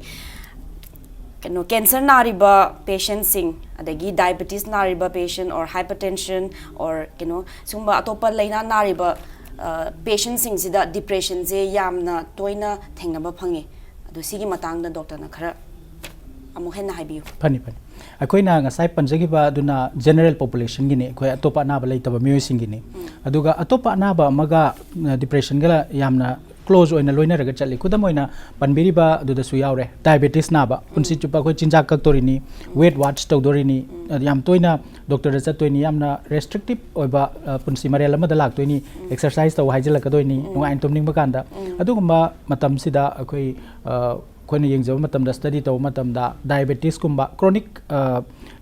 ꯀꯩꯅꯣ, ꯀꯦꯟꯁꯔ ꯅꯥꯔꯤꯕ ꯄꯦꯁꯦꯟꯁꯤꯡ, ꯑꯗꯒꯤ ꯗꯥꯏꯕꯦꯇꯤꯁ ꯅꯥꯔꯤꯕ ꯄꯦꯁꯦꯟ, or hypertension, or ꯀꯩꯅꯣ, ꯁꯤꯒꯨꯝꯕ ꯑꯇꯣꯞꯄ ꯂꯥꯏꯅꯥ ꯅꯥꯔꯤꯕ ꯄꯦꯁꯦꯟꯁꯤꯡꯁꯤꯗ ꯗꯤꯄ꯭ꯔꯦꯁꯟꯁꯦ ꯌꯥꯝꯅ ꯇꯣꯏꯅ ꯊꯦꯡꯅꯕ ꯐꯪꯉꯤ꯫ ꯑꯗꯣ ꯁꯤꯒꯤ ꯃꯇꯥꯡꯗ ꯗꯣꯛꯇꯔꯅ ꯈꯔ ꯑꯃꯨꯛ ꯍꯦꯟꯅ ꯍꯥꯏꯕꯤꯌꯨ꯫ ꯐꯅꯤ, ꯐꯅꯤ꯫ ꯑꯩꯈꯣꯏꯅ ꯉꯁꯥꯏ ꯄꯟꯖꯈꯤꯕ ꯑꯗꯨꯅ ꯖꯦꯅꯔꯦꯜ ꯄꯣꯄꯨꯂꯦꯁꯟꯒꯤꯅꯤ, ꯑꯩꯈꯣꯏ ꯑꯇꯣꯞꯄ ꯑꯅꯥꯕ ꯂꯩꯇꯕ ꯃꯤꯑꯣꯏꯁꯤꯡꯒꯤꯅꯤ꯫ ꯑꯗꯨꯒ ꯑꯇꯣꯞꯄ ꯑꯅꯥꯕ ꯑꯃꯒ ꯗꯤꯄ꯭ꯔꯦꯁꯟꯒ ꯌꯥꯝꯅ ꯀ꯭ꯂꯣꯖ ꯑꯣꯏꯅ ꯂꯣꯏꯅꯔꯒ ꯆꯠꯂꯤ꯫ ꯈꯨꯗꯝ ꯑꯣꯏꯅ ꯄꯟꯕꯤꯔꯤꯕ ꯑꯗꯨꯗꯁꯨ ꯌꯥꯎꯔꯦ, ꯗꯥꯏꯕꯦꯇꯤꯁ ꯅꯥꯕ, ꯄꯨꯟꯁꯤ ꯆꯨꯞꯄ ꯑꯩꯈꯣꯏ ꯆꯤꯟꯖꯥꯛ ꯀꯛꯇꯣꯔꯤꯅꯤ, ꯋꯦꯠ ꯋꯥꯠꯆ ꯇꯧꯗꯣꯔꯤꯅꯤ, ꯌꯥꯝ ꯇꯣꯏꯅ ꯗꯣꯛꯇꯔꯗ ꯆꯠꯇꯣꯏꯅꯤ, ꯌꯥꯝꯅ ꯔꯦꯁꯇ꯭ꯔꯤꯛꯇꯤꯞ ꯑꯣꯏꯕ ꯑ, ꯄꯨꯟꯁꯤ ꯃꯔꯦꯜ ꯑꯃꯗ ꯂꯥꯛꯇꯣꯏꯅꯤ, ꯑꯦꯛꯁꯔꯁꯥꯏꯁ ꯇꯧ ꯍꯥꯏꯖꯤꯜꯂꯛꯀꯗꯣꯏꯅꯤ, ꯅꯨꯡꯉꯥꯏꯅ ꯇꯨꯝꯅꯤꯡꯕ ꯀꯥꯟꯗ꯫ ꯑꯗꯨꯒꯨꯝꯕ ꯃꯇꯝꯁꯤꯗ ꯑꯩꯈꯣꯏ ꯑ, ꯑꯩꯈꯣꯏꯅ ꯌꯦꯡꯖꯕ ꯃꯇꯝꯗ, ꯁ꯭ꯇꯗꯤ ꯇꯧꯕ ꯃꯇꯝꯗ, ꯗꯥꯏꯕꯦꯇꯤꯁꯀꯨꯝꯕ, ꯀ꯭ꯔꯣꯅꯤꯛ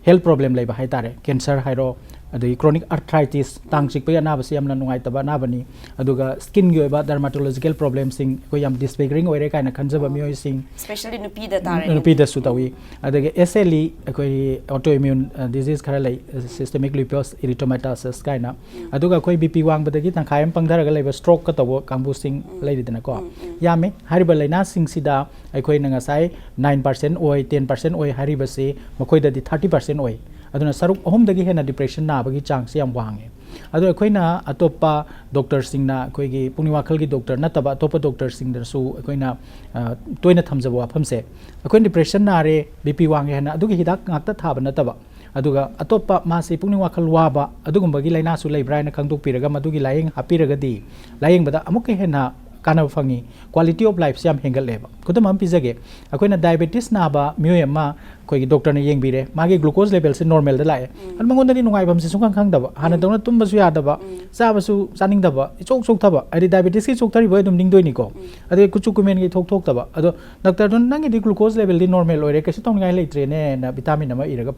ꯍꯦꯜꯊ ꯄ꯭ꯔꯣꯕ꯭ꯂꯦꯝ ꯂꯩꯕ ꯍꯥꯏꯇꯥꯔꯦ, ꯀꯦꯟꯁꯔ ꯍꯥꯏꯔꯣ, ꯑꯗꯒꯤ ꯀ꯭ꯔꯣꯅꯤꯛ ꯑꯥꯔꯊ꯭ꯔꯥꯏꯇꯤꯁ, ꯇꯥꯡ ꯆꯤꯛꯄꯒꯤ ꯑꯅꯥꯕꯁꯤ ꯌꯥꯝꯅ ꯅꯨꯡꯉꯥꯏꯇꯕ ꯑꯅꯥꯕꯅꯤ꯫ ꯑꯗꯨꯒ ꯁ꯭ꯀꯤꯟꯒꯤ ꯑꯣꯏꯕ ꯗꯔꯃꯥꯇꯣꯂꯣꯖꯤꯀꯦꯜ ꯄ꯭ꯔꯣꯕ꯭ꯂꯦꯝꯁꯤꯡ, ꯑꯩꯈꯣꯏ ꯌꯥꯝ ꯗꯤꯁꯐꯤꯒꯔꯤꯡ ꯑꯣꯏꯔꯦ ꯀꯥꯏꯅ ꯈꯟꯖꯕ ꯃꯤꯑꯣꯏꯁꯤꯡ, Especially ꯅꯨꯄꯤꯗ ꯇꯥꯔꯦ꯫ ꯅꯨꯄꯤꯗꯁꯨ ꯇꯧꯏ꯫ ꯑꯗꯒꯤ ꯑꯦꯁ ꯑꯦꯜ ꯏ, ꯑꯩꯈꯣꯏꯒꯤ autoimmune disease ꯈꯔ ꯂꯩ, systemic lupus erythematosus ꯀꯥꯏꯅ꯫ ꯑꯗꯨꯒ ꯑꯩꯈꯣꯏ ꯕꯤ ꯄꯤ ꯋꯥꯡꯕꯗꯒꯤ ꯇꯪꯈꯥꯏ ꯑꯃ ꯄꯪꯊꯔꯒ ꯂꯩꯕ, ꯁ꯭ꯇ꯭ꯔꯣꯛꯀ ꯇꯧꯕ ꯀꯥꯡꯕꯨꯁꯤꯡ ꯂꯩꯔꯤꯗꯅꯀꯣ, ꯌꯥꯝꯃꯤ꯫ ꯍꯥꯏꯔꯤꯕ ꯂꯥꯏꯅꯥꯁꯤꯡꯁꯤꯗ ꯑꯩꯈꯣꯏꯅ ꯉꯁꯥꯏ ꯅꯥꯏꯟ ꯄꯥꯔꯁꯦꯟ ꯑꯣꯏ, ꯇꯦꯟ ꯄꯥꯔꯁꯦꯟ ꯑꯣꯏ ꯍꯥꯏꯔꯤꯕꯁꯤ ꯃꯈꯣꯏꯗꯗꯤ ꯊꯥꯔꯇꯤ ꯄꯥꯔꯁꯦꯟ ꯑꯣꯏ꯫ ꯑꯗꯨꯅ ꯁꯔꯨꯛ ꯑꯍꯨꯝꯗꯒꯤ ꯍꯦꯟꯅ ꯗꯤꯄ꯭ꯔꯦꯁꯟ ꯅꯥꯕꯒꯤ ꯆꯥꯡꯁꯤ ꯌꯥꯝ ꯋꯥꯡꯉꯦ꯫ ꯑꯗꯣ ꯑꯩꯈꯣꯏꯅ ꯑꯇꯣꯞꯄ ꯗꯣꯛꯇꯔꯁꯤꯡꯅ, ꯑꯩꯈꯣꯏꯒꯤ ꯄꯨꯛꯅꯤꯡ ꯋꯥꯈꯜꯒꯤ ꯗꯣꯛꯇꯔ ꯅꯠꯇꯕ ꯑꯇꯣꯞꯄ ꯗꯣꯛꯇꯔꯁꯤꯡꯗꯁꯨ ꯑꯩꯈꯣꯏꯅ ꯑ, ꯇꯣꯏꯅ ꯊꯝꯖꯕ ꯋꯥꯐꯝꯁꯦ, ꯑꯩꯈꯣꯏꯅ ꯗꯤꯄ꯭ꯔꯦꯁꯟ ꯅꯥꯔꯦ, ꯕꯤ ꯄꯤ ꯋꯥꯡꯉꯦ ꯍꯥꯏꯅ ꯑꯗꯨꯒꯤ ꯍꯤꯗꯥꯛ ꯉꯥꯛꯇ ꯊꯥꯕ ꯅꯠꯇꯕ, ꯑꯗꯨꯒ ꯑꯇꯣꯞꯄ ꯃꯥꯁꯤ ꯄꯨꯛꯅꯤꯡ ꯋꯥꯈꯜ ꯋꯥꯕ ꯑꯗꯨꯒꯨꯝꯕꯒꯤ ꯂꯥꯏꯅꯥꯁꯨ ꯂꯩꯕ꯭ꯔꯥ ꯍꯥꯏꯅ ꯈꯪꯗꯣꯛꯄꯤꯔꯒ ꯃꯗꯨꯒꯤ ꯂꯥꯏꯌꯦꯡ ꯍꯥꯞꯄꯤꯔꯒꯗꯤ ꯂꯥꯏꯌꯦꯡꯕꯗ ꯑꯃꯨꯛꯀ ꯍꯦꯟꯅ ꯀꯥꯟꯅꯕ ꯐꯪꯉꯤ, quality of lifeꯁꯦ ꯌꯥꯝ ꯍꯦꯟꯒꯠꯂꯦꯕ꯫ ꯈꯨꯗꯝ ꯑꯃ ꯄꯤꯖꯒꯦ, ꯑꯩꯈꯣꯏꯅ ꯗꯥꯏꯕꯦꯇꯤꯁ ꯅꯥꯕ ꯃꯤꯑꯣꯏ ꯑꯃ ꯑꯩꯈꯣꯏꯒꯤ ꯗꯣꯛꯇꯔꯅ ꯌꯦꯡꯕꯤꯔꯦ, ꯃꯥꯒꯤ ꯒ꯭ꯂꯨꯀꯣꯁ ꯂꯦꯚꯦꯜꯁꯦ ꯅꯣꯔꯃꯦꯜꯗ ꯂꯥꯛꯑꯦ꯫ ꯑꯗꯨ ꯃꯉꯣꯟꯗꯗꯤ ꯅꯨꯡꯉꯥꯏꯐꯝꯁꯦ ꯁꯨꯡꯈꯪ ꯈꯪꯗꯕ, ꯍꯥꯟꯅꯗꯧꯅ ꯇꯨꯝꯕꯁꯨ ꯌꯥꯗꯕ, ꯆꯥꯕꯁꯨ ꯆꯥꯅꯤꯡꯗꯕ, ꯏꯆꯣꯛ ꯆꯣꯛꯊꯕ, ꯍꯥꯏꯗꯤ ꯗꯥꯏꯕꯦꯇꯤꯁꯀꯤ ꯆꯣꯛꯊꯔꯤꯕ ꯑꯗꯨꯝ ꯅꯤꯡꯗꯣꯏꯅꯤꯀꯣ꯫ ꯑꯗꯩ ꯀꯨꯆꯨ ꯀꯨꯃꯦꯟꯒꯤ ꯏꯊꯣꯛ ꯊꯣꯛꯇꯕ꯫ ꯑꯗꯣ ꯗꯥꯛꯇꯔꯗꯨꯅ "ꯅꯪꯒꯤꯗꯤ ꯒ꯭ꯂꯨꯀꯣꯁ ꯂꯦꯚꯦꯜꯗꯤ ꯅꯣꯔꯃꯦꯜ ꯑꯣꯏꯔꯦ, ꯀꯩꯁꯨ ꯇꯧꯅꯤꯡꯉꯥꯏ ꯂꯩꯇ꯭ꯔꯦꯅꯦꯅ" ꯚꯤꯇꯥꯃꯤꯟ ꯑꯃ ꯏꯔꯒ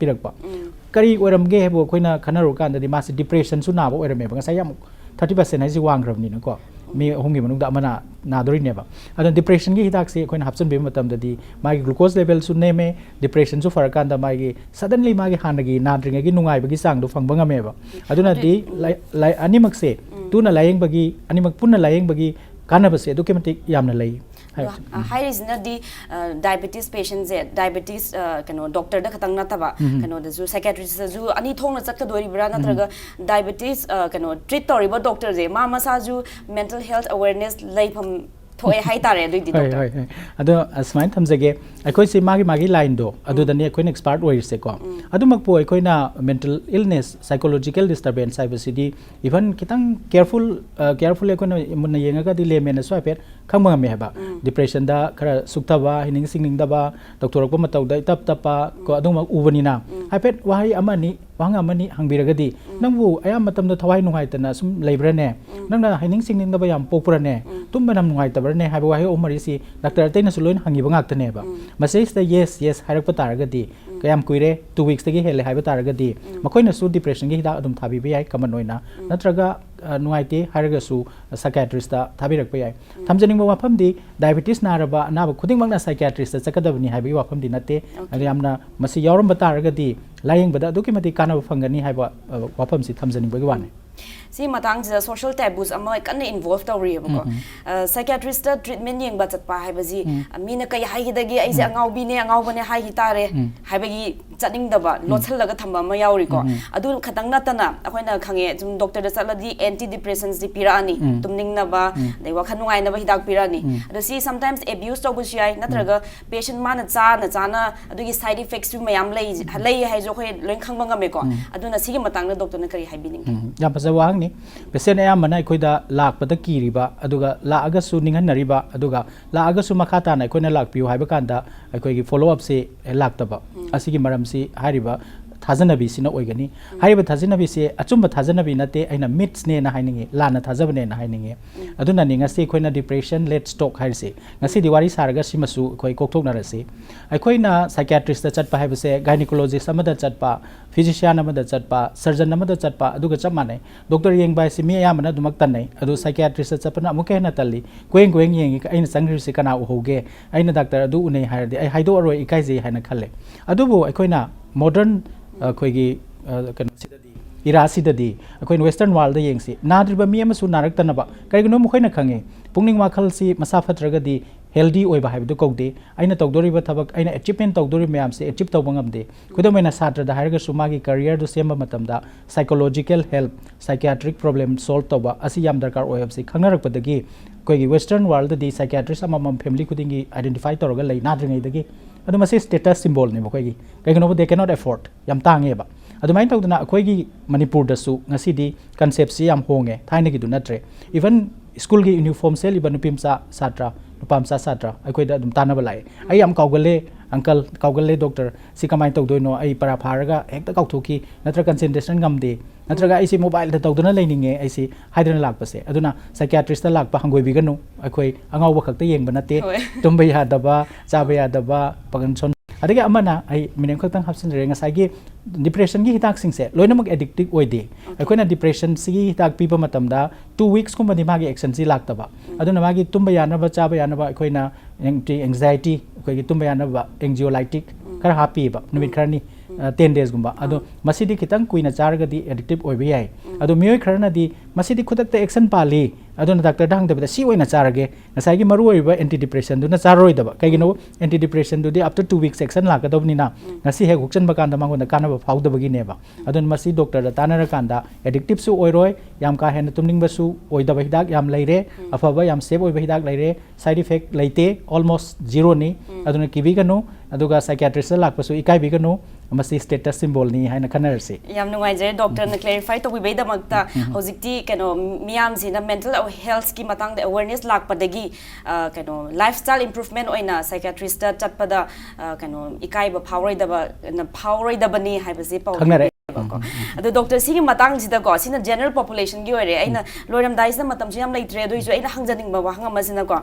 ꯄꯤꯔꯛꯄ꯫ ꯀꯔꯤ ꯑꯣꯏꯔꯝꯒꯦ ꯍꯥꯏꯕꯨ ꯑꯩꯈꯣꯏꯅ ꯈꯟꯅꯔꯨꯔꯀꯥꯟꯗꯗꯤ ꯃꯥꯁꯤ ꯗꯤꯄ꯭ꯔꯦꯁꯟꯁꯨ ꯅꯥꯕ ꯑꯣꯏꯔꯝꯃꯦꯕ꯫ ꯉꯁꯥꯏ ꯌꯥꯝ ꯊꯥꯔꯇꯤ ꯄꯥꯔꯁꯦꯟ ꯍꯥꯏꯁꯤ ꯋꯥꯡꯈ꯭ꯔꯕꯅꯤꯅꯀꯣ꯫ ꯃꯤ ꯑꯍꯨꯝꯒꯤ ꯃꯅꯨꯡꯗ ꯑꯃꯅ ꯅꯥꯗꯣꯔꯤꯅꯦꯕ꯫ ꯑꯗꯨꯅ depressionꯒꯤ ꯍꯤꯗꯥꯛꯁꯦ ꯑꯩꯈꯣꯏꯅ ꯍꯥꯞꯆꯤꯟꯕꯤꯕ ꯃꯇꯝꯗꯗꯤ ꯃꯥꯒꯤ glucose levelꯁꯨ ꯅꯦꯝꯃꯦ, depressionꯁꯨ ꯐꯔꯀꯥꯟꯗ ꯃꯥꯒꯤ suddenly ꯃꯥꯒꯤ ꯍꯥꯟꯅꯒꯤ ꯅꯥꯗ꯭ꯔꯤꯉꯩꯒꯤ ꯅꯨꯡꯉꯥꯏꯕꯒꯤ ꯆꯥꯡꯗꯣ ꯐꯪꯕ ꯉꯝꯃꯦꯕ꯫ ꯑꯗꯨꯅꯗꯤ ꯂꯥꯏ- ꯂꯥꯏ- ꯑꯅꯤꯃꯛꯁꯦ ꯇꯨꯅ ꯂꯥꯏꯌꯦꯡꯕꯒꯤ, ꯑꯅꯤꯃꯛ ꯄꯨꯟꯅ ꯂꯥꯏꯌꯦꯡꯕꯒꯤ ꯀꯥꯟꯅꯕꯁꯦ ꯑꯗꯨꯛꯀꯤ ꯃꯇꯤꯛ ꯌꯥꯝꯅ ꯂꯩ ꯍꯥꯏꯕꯁꯦ꯫ ꯑ, ꯍꯥꯏꯔꯤꯁꯤꯅꯗꯤ diabetes patientꯁꯦ diabetes ꯀꯩꯅꯣ doctorꯗ ꯈꯛꯇꯪ ꯅꯠꯇꯕ, ꯀꯩꯅꯣꯗꯁꯨ psychiatristꯇꯁꯨ ꯑꯅꯤ ꯊꯣꯛꯅ ꯆꯠꯀꯗꯣꯔꯤꯕ꯭ꯔꯥ, ꯅꯠꯇ꯭ꯔꯒ diabetes ꯀꯩꯅꯣ treat ꯇꯧꯔꯤꯕ doctorꯁꯦ ꯃꯥ ꯃꯁꯥꯁꯨ mental health awareness ꯂꯩꯐꯝ ꯊꯣꯛꯑꯦ ꯍꯥꯏꯇꯥꯔꯦ꯫ ꯑꯗꯨꯏꯗꯤ ꯍꯣꯏ doctor ꯍꯣꯏ ꯍꯣꯏ ꯑꯗꯣ ꯑ, ꯁꯨꯃꯥꯏꯅ ꯊꯝꯖꯒꯦ꯫ ꯑꯩꯈꯣꯏꯁꯦ ꯃꯥꯒꯤ ꯃꯥꯒꯤ lineꯗꯣ ꯑꯗꯨꯗꯅꯤ ꯑꯩꯈꯣꯏꯅ expert ꯑꯣꯏꯔꯤꯁꯦꯀꯣ꯫ ꯑꯗꯨꯃꯛꯄꯨ ꯑꯩꯈꯣꯏꯅ mental illness, psychological disturbance ꯍꯥꯏꯕꯁꯤꯗꯤ even ꯈꯤꯇꯪ careful carefully ꯑꯩꯈꯣꯏꯅ ꯃꯨꯟꯅ ꯌꯦꯡꯉꯒꯗꯤ laymanꯅꯁꯨ ꯍꯥꯏꯐꯦꯠ ꯈꯪꯕ ꯉꯝꯃꯦ ꯍꯥꯏꯕ꯫ Depressionꯗ ꯈꯔ ꯁꯨꯛꯊꯕ, ꯍꯩꯅꯤꯡ ꯁꯤꯡꯅꯤꯡꯗꯕ, ꯇꯧꯊꯣꯔꯛꯄ ꯃꯇꯧꯗ ꯏꯇꯞ ꯇꯞꯄ ꯀꯣ ꯑꯗꯨꯒꯨꯝꯕ ꯎꯕꯅꯤꯅ ꯍꯥꯏꯐꯦꯠ ꯋꯥꯍꯩ ꯑꯃ ꯑꯅꯤ, ꯋꯥꯍꯪ ꯑꯃ ꯑꯅꯤ ꯍꯪꯕꯤꯔꯒꯗꯤ, ꯅꯪꯕꯨ ꯑꯌꯥꯝꯕ ꯃꯇꯝꯗ ꯊꯋꯥꯏ ꯅꯨꯡꯉꯥꯏꯇꯅ ꯁꯨꯝ ꯂꯩꯕ꯭ꯔꯥꯅꯦ? ꯅꯪꯅ ꯍꯩꯅꯤꯡ ꯁꯤꯡꯅꯤꯡꯗꯕ ꯌꯥꯝ ꯄꯣꯛꯄ꯭ꯔꯥꯅꯦ? ꯇꯨꯝꯕ ꯌꯥꯝ ꯅꯨꯡꯉꯥꯏꯇꯕ꯭ꯔꯥꯅꯦ? ꯍꯥꯏꯕ ꯋꯥꯍꯩ ꯑꯍꯨꯝ ꯃꯔꯤꯁꯤ doctor ꯑꯇꯩꯅꯁꯨ ꯂꯣꯏꯅ ꯍꯪꯉꯤꯕ ꯉꯥꯛꯇꯅꯦꯕ꯫ ꯃꯁꯤꯗꯩꯁꯤꯗ yes yes ꯍꯥꯏꯔꯛꯄ ꯇꯥꯔꯒꯗꯤ, ꯀꯌꯥꯝ ꯀꯨꯏꯔꯦ, two weeksꯇꯒꯤ ꯍꯦꯜꯂꯦ ꯍꯥꯏꯕ ꯇꯥꯔꯒꯗꯤ, ꯃꯈꯣꯏꯅꯁꯨ depressionꯒꯤ ꯍꯤꯗꯥꯛ ꯑꯗꯨꯝ ꯊꯥꯕꯤꯕ ꯌꯥꯏ common ꯑꯣꯏꯅ꯫ ꯅꯠꯇ꯭ꯔꯒ ꯑ, ꯅꯨꯡꯉꯥꯏꯇꯦ ꯍꯥꯏꯔꯒꯁꯨ psychiatristꯇ ꯊꯥꯕꯤꯔꯛꯄ ꯌꯥꯏ꯫ ꯊꯝꯖꯅꯤꯡꯕ ꯋꯥꯐꯝꯗꯤ diabetes ꯅꯥꯔꯕ ꯑꯅꯥꯕ ꯈꯨꯗꯤꯡꯃꯛꯅ psychiatristꯇ ꯆꯠꯀꯗꯕꯅꯤ ꯍꯥꯏꯕꯒꯤ ꯋꯥꯐꯝꯗꯤ ꯅꯠꯇꯦ꯫ ꯑꯗꯨ ꯌꯥꯝꯅ ꯃꯁꯤ ꯌꯥꯎꯔꯝꯕ ꯇꯥꯔꯒꯗꯤ ꯂꯥꯏꯌꯦꯡꯕꯗ ꯑꯗꯨꯛꯀꯤ ꯃꯇꯤꯛ ꯀꯥꯟꯅꯕ ꯐꯪꯒꯅꯤ ꯍꯥꯏꯕ ꯑ, ꯋꯥꯐꯝꯁꯤ ꯊꯝꯖꯅꯤꯡꯕꯒꯤ ꯋꯥꯅꯤ꯫ ꯁꯤ ꯃꯇꯥꯡꯁꯤꯗ social taboos ꯑꯃ ꯀꯟꯅ involve ꯇꯧꯔꯤꯑꯕꯀꯣ꯫ Psychiatristꯇ treatment ꯌꯦꯡꯕ ꯆꯠꯄ ꯍꯥꯏꯕꯁꯤ, ꯃꯤꯅ ꯀꯩ ꯍꯥꯏꯈꯤꯗꯒꯦ, ꯑꯩꯁꯦ ꯑꯉꯥꯎꯕꯤꯅꯦ, ꯑꯉꯥꯎꯕꯅꯦ ꯍꯥꯏꯈꯤ ꯇꯥꯔꯦ ꯍꯥꯏꯕꯒꯤ ꯆꯠꯅꯤꯡꯗꯕ, ꯂꯣꯠꯁꯤꯜꯂꯒ ꯊꯝꯕ ꯑꯃ ꯌꯥꯎꯔꯤꯀꯣ꯫ ꯑꯗꯨ ꯈꯛꯇꯪ ꯅꯠꯇꯅ ꯑꯩꯈꯣꯏꯅ ꯈꯪꯉꯦ, ꯁꯨꯝ doctorꯗ ꯆꯠꯂꯗꯤ antidepressants ꯗꯤ ꯄꯤꯔꯛꯑꯅꯤ, ꯇꯨꯝꯅꯤꯡꯅꯕ, ꯑꯗꯩ ꯋꯥꯈꯜ ꯅꯨꯡꯉꯥꯏꯅꯕ ꯍꯤꯗꯥꯛ ꯄꯤꯔꯛꯑꯅꯤ꯫ ꯑꯗꯣ ꯁꯤ sometimes abuse ꯇꯧꯕꯁꯨ ꯌꯥꯏ, ꯅꯠꯇ꯭ꯔꯒ patient ꯃꯥꯅ ꯆꯥꯅ ꯆꯥꯅ ꯑꯗꯨꯒꯤ side effects ꯁꯨ ꯃꯌꯥꯝ ꯂꯩ, ꯂꯩ ꯍꯥꯏꯁꯨ ꯑꯩꯈꯣꯏ ꯂꯣꯏ ꯈꯪꯕ ꯉꯝꯃꯦꯀꯣ꯫ ꯑꯗꯨꯅ ꯁꯤꯒꯤ ꯃꯇꯥꯡꯗ doctorꯅ ꯀꯔꯤ ꯍꯥꯏꯕꯤꯅꯤꯡꯒꯦ? ꯎꯝ, ꯌꯥꯝ ꯐꯖꯕ ꯋꯥꯍꯪꯅꯤ꯫ Patient ꯑꯌꯥꯝꯕꯅ ꯑꯩꯈꯣꯏꯗ ꯂꯥꯛꯄꯗ ꯀꯤꯔꯤꯕ, ꯑꯗꯨꯒ ꯂꯥꯛꯑꯒꯁꯨ ꯅꯤꯡꯍꯟꯅꯔꯤꯕ, ꯑꯗꯨꯒ ꯂꯥꯛꯑꯒꯁꯨ ꯃꯈꯥ ꯇꯥꯅ ꯑꯩꯈꯣꯏꯅ ꯂꯥꯛꯄꯤꯌꯨ ꯍꯥꯏꯕ ꯀꯥꯟꯗ ꯑꯩꯈꯣꯏꯒꯤ follow up ꯁꯦ ꯂꯥꯛꯇꯕ, ꯑꯁꯤꯒꯤ ꯃꯔꯝꯁꯤ ꯍꯥꯏꯔꯤꯕ ꯊꯥꯖꯅꯕꯤꯁꯤꯅ ꯑꯣꯏꯒꯅꯤ꯫ ꯍꯥꯏꯔꯤꯕ ꯊꯥꯖꯅꯕꯤꯁꯦ ꯑꯆꯨꯝꯕ ꯊꯥꯖꯅꯕꯤ ꯅꯠꯇꯦ, ꯑꯩꯅ ꯃꯤꯠꯁꯅꯦꯅ ꯍꯥꯏꯅꯤꯡꯉꯤ, ꯂꯥꯟꯅ ꯊꯥꯖꯕꯅꯦꯅ ꯍꯥꯏꯅꯤꯡꯉꯤ꯫ ꯑꯗꯨꯅꯅꯤ ꯉꯁꯤ ꯑꯩꯈꯣꯏꯅ depression, let's talk ꯍꯥꯏꯔꯤꯁꯦ꯫ ꯉꯁꯤꯗꯤ ꯋꯥꯔꯤ ꯁꯥꯔꯒ ꯁꯤꯃꯁꯨ ꯑꯩꯈꯣꯏ ꯀꯣꯛꯊꯣꯛꯅꯔꯁꯤ꯫ ꯑꯩꯈꯣꯏꯅ psychiatristꯇ ꯆꯠꯄ ꯍꯥꯏꯕꯁꯦ gynecologist ꯑꯃꯗ ꯆꯠꯄ, physician ꯑꯃꯗ ꯆꯠꯄ, surgeon ꯑꯃꯗ ꯆꯠꯄ, ꯑꯗꯨꯒ ꯆꯞ ꯃꯥꯟꯅꯩ꯫ Doctor ꯌꯦꯡꯕ ꯍꯥꯏꯁꯤ ꯃꯤ ꯑꯌꯥꯝꯕꯅ ꯑꯗꯨꯃꯛ ꯇꯟꯅꯩ꯫ ꯑꯗꯨ psychiatristꯇ ꯆꯠꯄꯅ ꯑꯃꯨꯛꯀ ꯍꯦꯟꯅ ꯇꯜꯂꯤ꯫ ꯀꯣꯌꯦꯡ ꯀꯣꯌꯦꯡ ꯌꯦꯡꯉꯤ, "ꯑꯩꯅ ꯆꯪꯈ꯭ꯔꯤꯁꯤ ꯀꯅꯥ ꯎꯍꯧꯒꯦ? ꯑꯩꯅ doctor ꯑꯗꯨ ꯎꯅꯩ ꯍꯥꯏꯔꯗꯤ ꯑꯩ ꯍꯥꯏꯗꯣꯛꯑꯔꯣꯏ, ꯏꯀꯥꯏꯖꯩ" ꯍꯥꯏꯅ ꯈꯜꯂꯦ꯫ ꯑꯗꯨꯕꯨ ꯑꯩꯈꯣꯏꯅ modern, ꯑꯩꯈꯣꯏꯒꯤ, ꯑ, ꯀꯩꯅꯣꯁꯤꯗꯗꯤ, ꯏꯔꯥꯁꯤꯗꯗꯤ ꯑꯩꯈꯣꯏꯅ western worldꯗ ꯌꯦꯡꯁꯤ, ꯅꯥꯗ꯭ꯔꯤꯕ ꯃꯤ ꯑꯃꯁꯨ ꯅꯥꯔꯛꯇꯅꯕ꯫ ꯀꯔꯤꯒꯤꯅꯣ? ꯃꯈꯣꯏꯅ ꯈꯪꯉꯤ, ꯄꯨꯛꯅꯤꯡ ꯋꯥꯈꯜꯁꯤ ꯃꯁꯥ ꯐꯠꯇ꯭ꯔꯒꯗꯤ healthy ꯑꯣꯏꯕ ꯍꯥꯏꯕꯗꯨ ꯀꯧꯗꯦ꯫ ꯑꯩꯅ ꯇꯧꯗꯣꯔꯤꯕ ꯊꯕꯛ, ꯑꯩꯅ achievement ꯇꯧꯗꯣꯔꯤꯕ ꯃꯌꯥꯝꯁꯦ achieve ꯇꯧꯕ ꯉꯝꯗꯦ꯫ ꯈꯨꯗꯝ ꯑꯣꯏꯅ, ꯁꯥꯇ꯭ꯔꯗ ꯍꯥꯏꯔꯒꯁꯨ, ꯃꯥꯒꯤ careerꯗꯨ ꯁꯦꯝꯕ ꯃꯇꯝꯗ psychological help, psychiatric problem solve ꯇꯧꯕ ꯑꯁꯤ ꯌꯥꯝ ꯗꯔꯀꯥꯔ ꯑꯣꯏ ꯍꯥꯏꯕꯁꯤ ꯈꯪꯅꯔꯛꯄꯗꯒꯤ, ꯑꯩꯈꯣꯏꯒꯤ western worldꯗꯗꯤ psychiatrist ꯑꯃꯃꯝ family ꯈꯨꯗꯤꯡꯒꯤ identify ꯇꯧꯔꯒ ꯂꯩ, ꯅꯥꯗ꯭ꯔꯤꯉꯩꯗꯒꯤ꯫ ꯑꯗꯨ ꯃꯁꯤ status symbolꯅꯦ ꯃꯈꯣꯏꯒꯤ꯫ ꯀꯩꯒꯤꯅꯣꯕ? They cannot afford, ꯌꯥꯝ ꯇꯥꯡꯉꯦꯕ꯫ ꯑꯗꯨꯃꯥꯏꯅ ꯇꯧꯗꯅ ꯑꯩꯈꯣꯏꯒꯤ ꯃꯅꯤꯄꯨꯔꯗꯁꯨ ꯉꯁꯤꯗꯤ conceptꯁꯤ ꯌꯥꯝ ꯍꯣꯡꯉꯦ, ꯊꯥꯏꯅꯒꯤꯗꯨ ꯅꯠꯇ꯭ꯔꯦ꯫ Even schoolꯒꯤ uniform ꯁꯦꯠꯂꯤꯕ ꯅꯨꯄꯤ ꯃꯆꯥ ꯁꯥꯇ꯭ꯔ, ꯅꯨꯄꯥ ꯃꯆꯥ ꯁꯥꯇ꯭ꯔ ꯑꯩꯈꯣꯏꯗ ꯑꯗꯨꯝ ꯇꯥꯟꯅꯕ ꯂꯥꯛꯑꯦ, "ꯑꯩ ꯌꯥꯝ ꯀꯥꯎꯒꯜꯂꯦ uncle, ꯀꯥꯎꯒꯜꯂꯦ doctor, ꯁꯤ ꯀꯃꯥꯏꯅ ꯇꯧꯗꯣꯏꯅꯣ? ꯑꯩ ꯄꯔꯥ ꯐꯥꯔꯒ ꯍꯦꯛꯇ ꯀꯥꯎꯊꯣꯛꯈꯤ, ꯅꯠꯇ꯭ꯔꯒ concentration ꯉꯝꯗꯦ, ꯅꯠꯇ꯭ꯔꯒ ꯑꯩꯁꯤ mobileꯗ ꯇꯧꯗꯨꯅ ꯂꯩꯅꯤꯡꯉꯦ ꯑꯩꯁꯤ" ꯍꯥꯏꯗꯅ ꯂꯥꯛꯄꯁꯦ꯫ ꯑꯗꯨꯅ psychiatristꯇ ꯂꯥꯛꯄ ꯍꯪꯒꯣꯏꯕꯤꯒꯅꯨ, ꯑꯩꯈꯣꯏ ꯑꯉꯥꯎꯕ ꯈꯛꯇ ꯌꯦꯡꯕ ꯅꯠꯇꯦ꯫ ꯍꯣꯏ꯫ ꯇꯨꯝꯕ ꯌꯥꯗꯕ, ꯆꯥꯕ ꯌꯥꯗꯕ, ꯄꯥꯒꯟ ꯁꯣꯟ-, ꯑꯗꯒꯤ ꯑꯃꯅ, ꯑꯩ minute ꯈꯛꯇꯪ ꯍꯥꯞꯆꯤꯟꯖꯔꯦ, ꯉꯁꯥꯏꯒꯤ depressionꯒꯤ ꯍꯤꯗꯥꯛꯁꯤꯡꯁꯦ ꯂꯣꯏꯅꯃꯛ addictive ꯑꯣꯏꯗꯦ꯫ ꯑꯩꯈꯣꯏꯅ depressionꯁꯤꯒꯤ ꯍꯤꯗꯥꯛ ꯄꯤꯕ ꯃꯇꯝꯗ two weeksꯀꯨꯝꯕꯗꯤ ꯃꯥꯒꯤ actionꯁꯤ ꯂꯥꯛꯇꯕ꯫ ꯑꯗꯨꯅ ꯃꯥꯒꯤ ꯇꯨꯝꯕ ꯌꯥꯅꯕ, ꯆꯥꯕ ꯌꯥꯅꯕ ꯑꯩꯈꯣꯏꯅ anti anxiety, ꯑꯩꯈꯣꯏꯒꯤ ꯇꯨꯝꯕ ꯌꯥꯅꯕ anxiolytic ꯈꯔ ꯍꯥꯞꯄꯤꯕ ꯅꯨꯃꯤꯠ ꯈꯔꯅꯤ, ꯑ, ten daysꯀꯨꯝꯕ꯫ ꯑꯗꯣ ꯃꯁꯤꯗꯤ ꯈꯤꯇꯪ ꯀꯨꯏꯅ ꯆꯥꯔꯒꯗꯤ addictive ꯑꯣꯏꯕ ꯌꯥꯏ꯫ ꯑꯗꯣ ꯃꯤꯑꯣꯏ ꯈꯔꯅꯗꯤ ꯃꯁꯤꯗꯤ ꯈꯨꯗꯛꯇ action ꯄꯥꯜꯂꯤ, ꯑꯗꯨꯅ doctorꯗ ꯍꯪꯗꯕꯤꯗ ꯁꯤ ꯑꯣꯏꯅ ꯆꯥꯔꯒꯦ, ꯉꯁꯥꯏꯒꯤ ꯃꯔꯨꯑꯣꯏꯔꯤꯕ antidepressionꯗꯨꯅ ꯆꯥꯔꯔꯣꯏꯗꯕ꯫ ꯀꯩꯒꯤꯅꯣ? Antidepressionꯗꯨꯗꯤ after two weeks action ꯂꯥꯛꯀꯗꯕꯅꯤꯅ ꯉꯁꯤ ꯍꯦꯛ ꯍꯨꯛꯆꯟꯕ ꯀꯥꯟꯗ ꯃꯉꯣꯟꯗ ꯀꯥꯟꯅꯕ ꯐꯥꯎꯗꯕꯒꯤꯅꯦꯕ꯫ ꯑꯗꯨꯅ ꯃꯁꯤ doctorꯗ ꯇꯥꯟꯅꯔꯀꯥꯟꯗ addictiveꯁꯨ ꯑꯣꯏꯔꯣꯏ, ꯌꯥꯝ ꯀꯥ ꯍꯦꯟꯅ ꯇꯨꯝꯅꯤꯡꯕꯁꯨ ꯑꯣꯏꯗꯕ ꯍꯤꯗꯥꯛ ꯌꯥꯝ ꯂꯩꯔꯦ, ꯑꯐꯕ ꯌꯥꯝ safe ꯑꯣꯏꯕ ꯍꯤꯗꯥꯛ ꯂꯩꯔꯦ, side effect ꯂꯩꯇꯦ, almost zeroꯅꯤ꯫ ꯑꯗꯨꯅ ꯀꯤꯕꯤꯒꯅꯨ, ꯑꯗꯨꯒ psychiatristꯇ ꯂꯥꯛꯄꯁꯨ ꯏꯀꯥꯏꯕꯤꯒꯅꯨ꯫ ꯃꯁꯤ status symbol ꯅꯤ ꯍꯥꯏꯅ ꯈꯟꯅꯔꯁꯤ꯫ ꯌꯥꯝ ꯅꯨꯡꯉꯥꯏꯖꯔꯦ ꯗꯣꯛꯇꯔꯅ clarify ꯇꯧꯕꯤꯕꯩꯗꯃꯛꯇ꯫ ꯍꯧꯖꯤꯛꯇꯤ ꯀꯩꯅꯣ ꯃꯤꯌꯥꯝꯁꯤꯅ mental health ꯀꯤ ꯃꯇꯥꯡꯗ awareness ꯂꯥꯛꯄꯗꯒꯤ, ꯑ, ꯀꯩꯅꯣ lifestyle improvement ꯑꯣꯏꯅ psychiatrist ꯇ ꯆꯠꯄꯗ, ꯑ, ꯀꯩꯅꯣ ꯏꯀꯥꯏꯕ ꯐꯥꯎꯔꯣꯏꯗꯕ ꯐꯥꯎꯔꯣꯏꯗꯕꯅꯤ ꯍꯥꯏꯕꯁꯤ ꯄꯥꯎ ꯈꯪꯅꯔꯦ꯫ ꯄꯤꯕꯤꯔꯦꯕꯀꯣ꯫ ꯑꯗꯣ ꯗꯣꯛꯇꯔ, ꯁꯤꯒꯤ ꯃꯇꯥꯡꯁꯤꯗꯀꯣ, ꯁꯤꯅ general population ꯒꯤ ꯑꯣꯏꯔꯦ꯫ ꯑꯩꯅ ꯂꯣꯏꯔꯝꯗꯥꯏꯁꯤꯗ ꯃꯇꯝꯁꯨ ꯌꯥꯝ ꯂꯩꯇ꯭ꯔꯦ, ꯑꯗꯨꯏꯁꯨ ꯑꯩꯅ ꯍꯪꯖꯅꯤꯡꯕ ꯋꯥꯍꯪ ꯑꯃꯁꯤꯅꯀꯣ,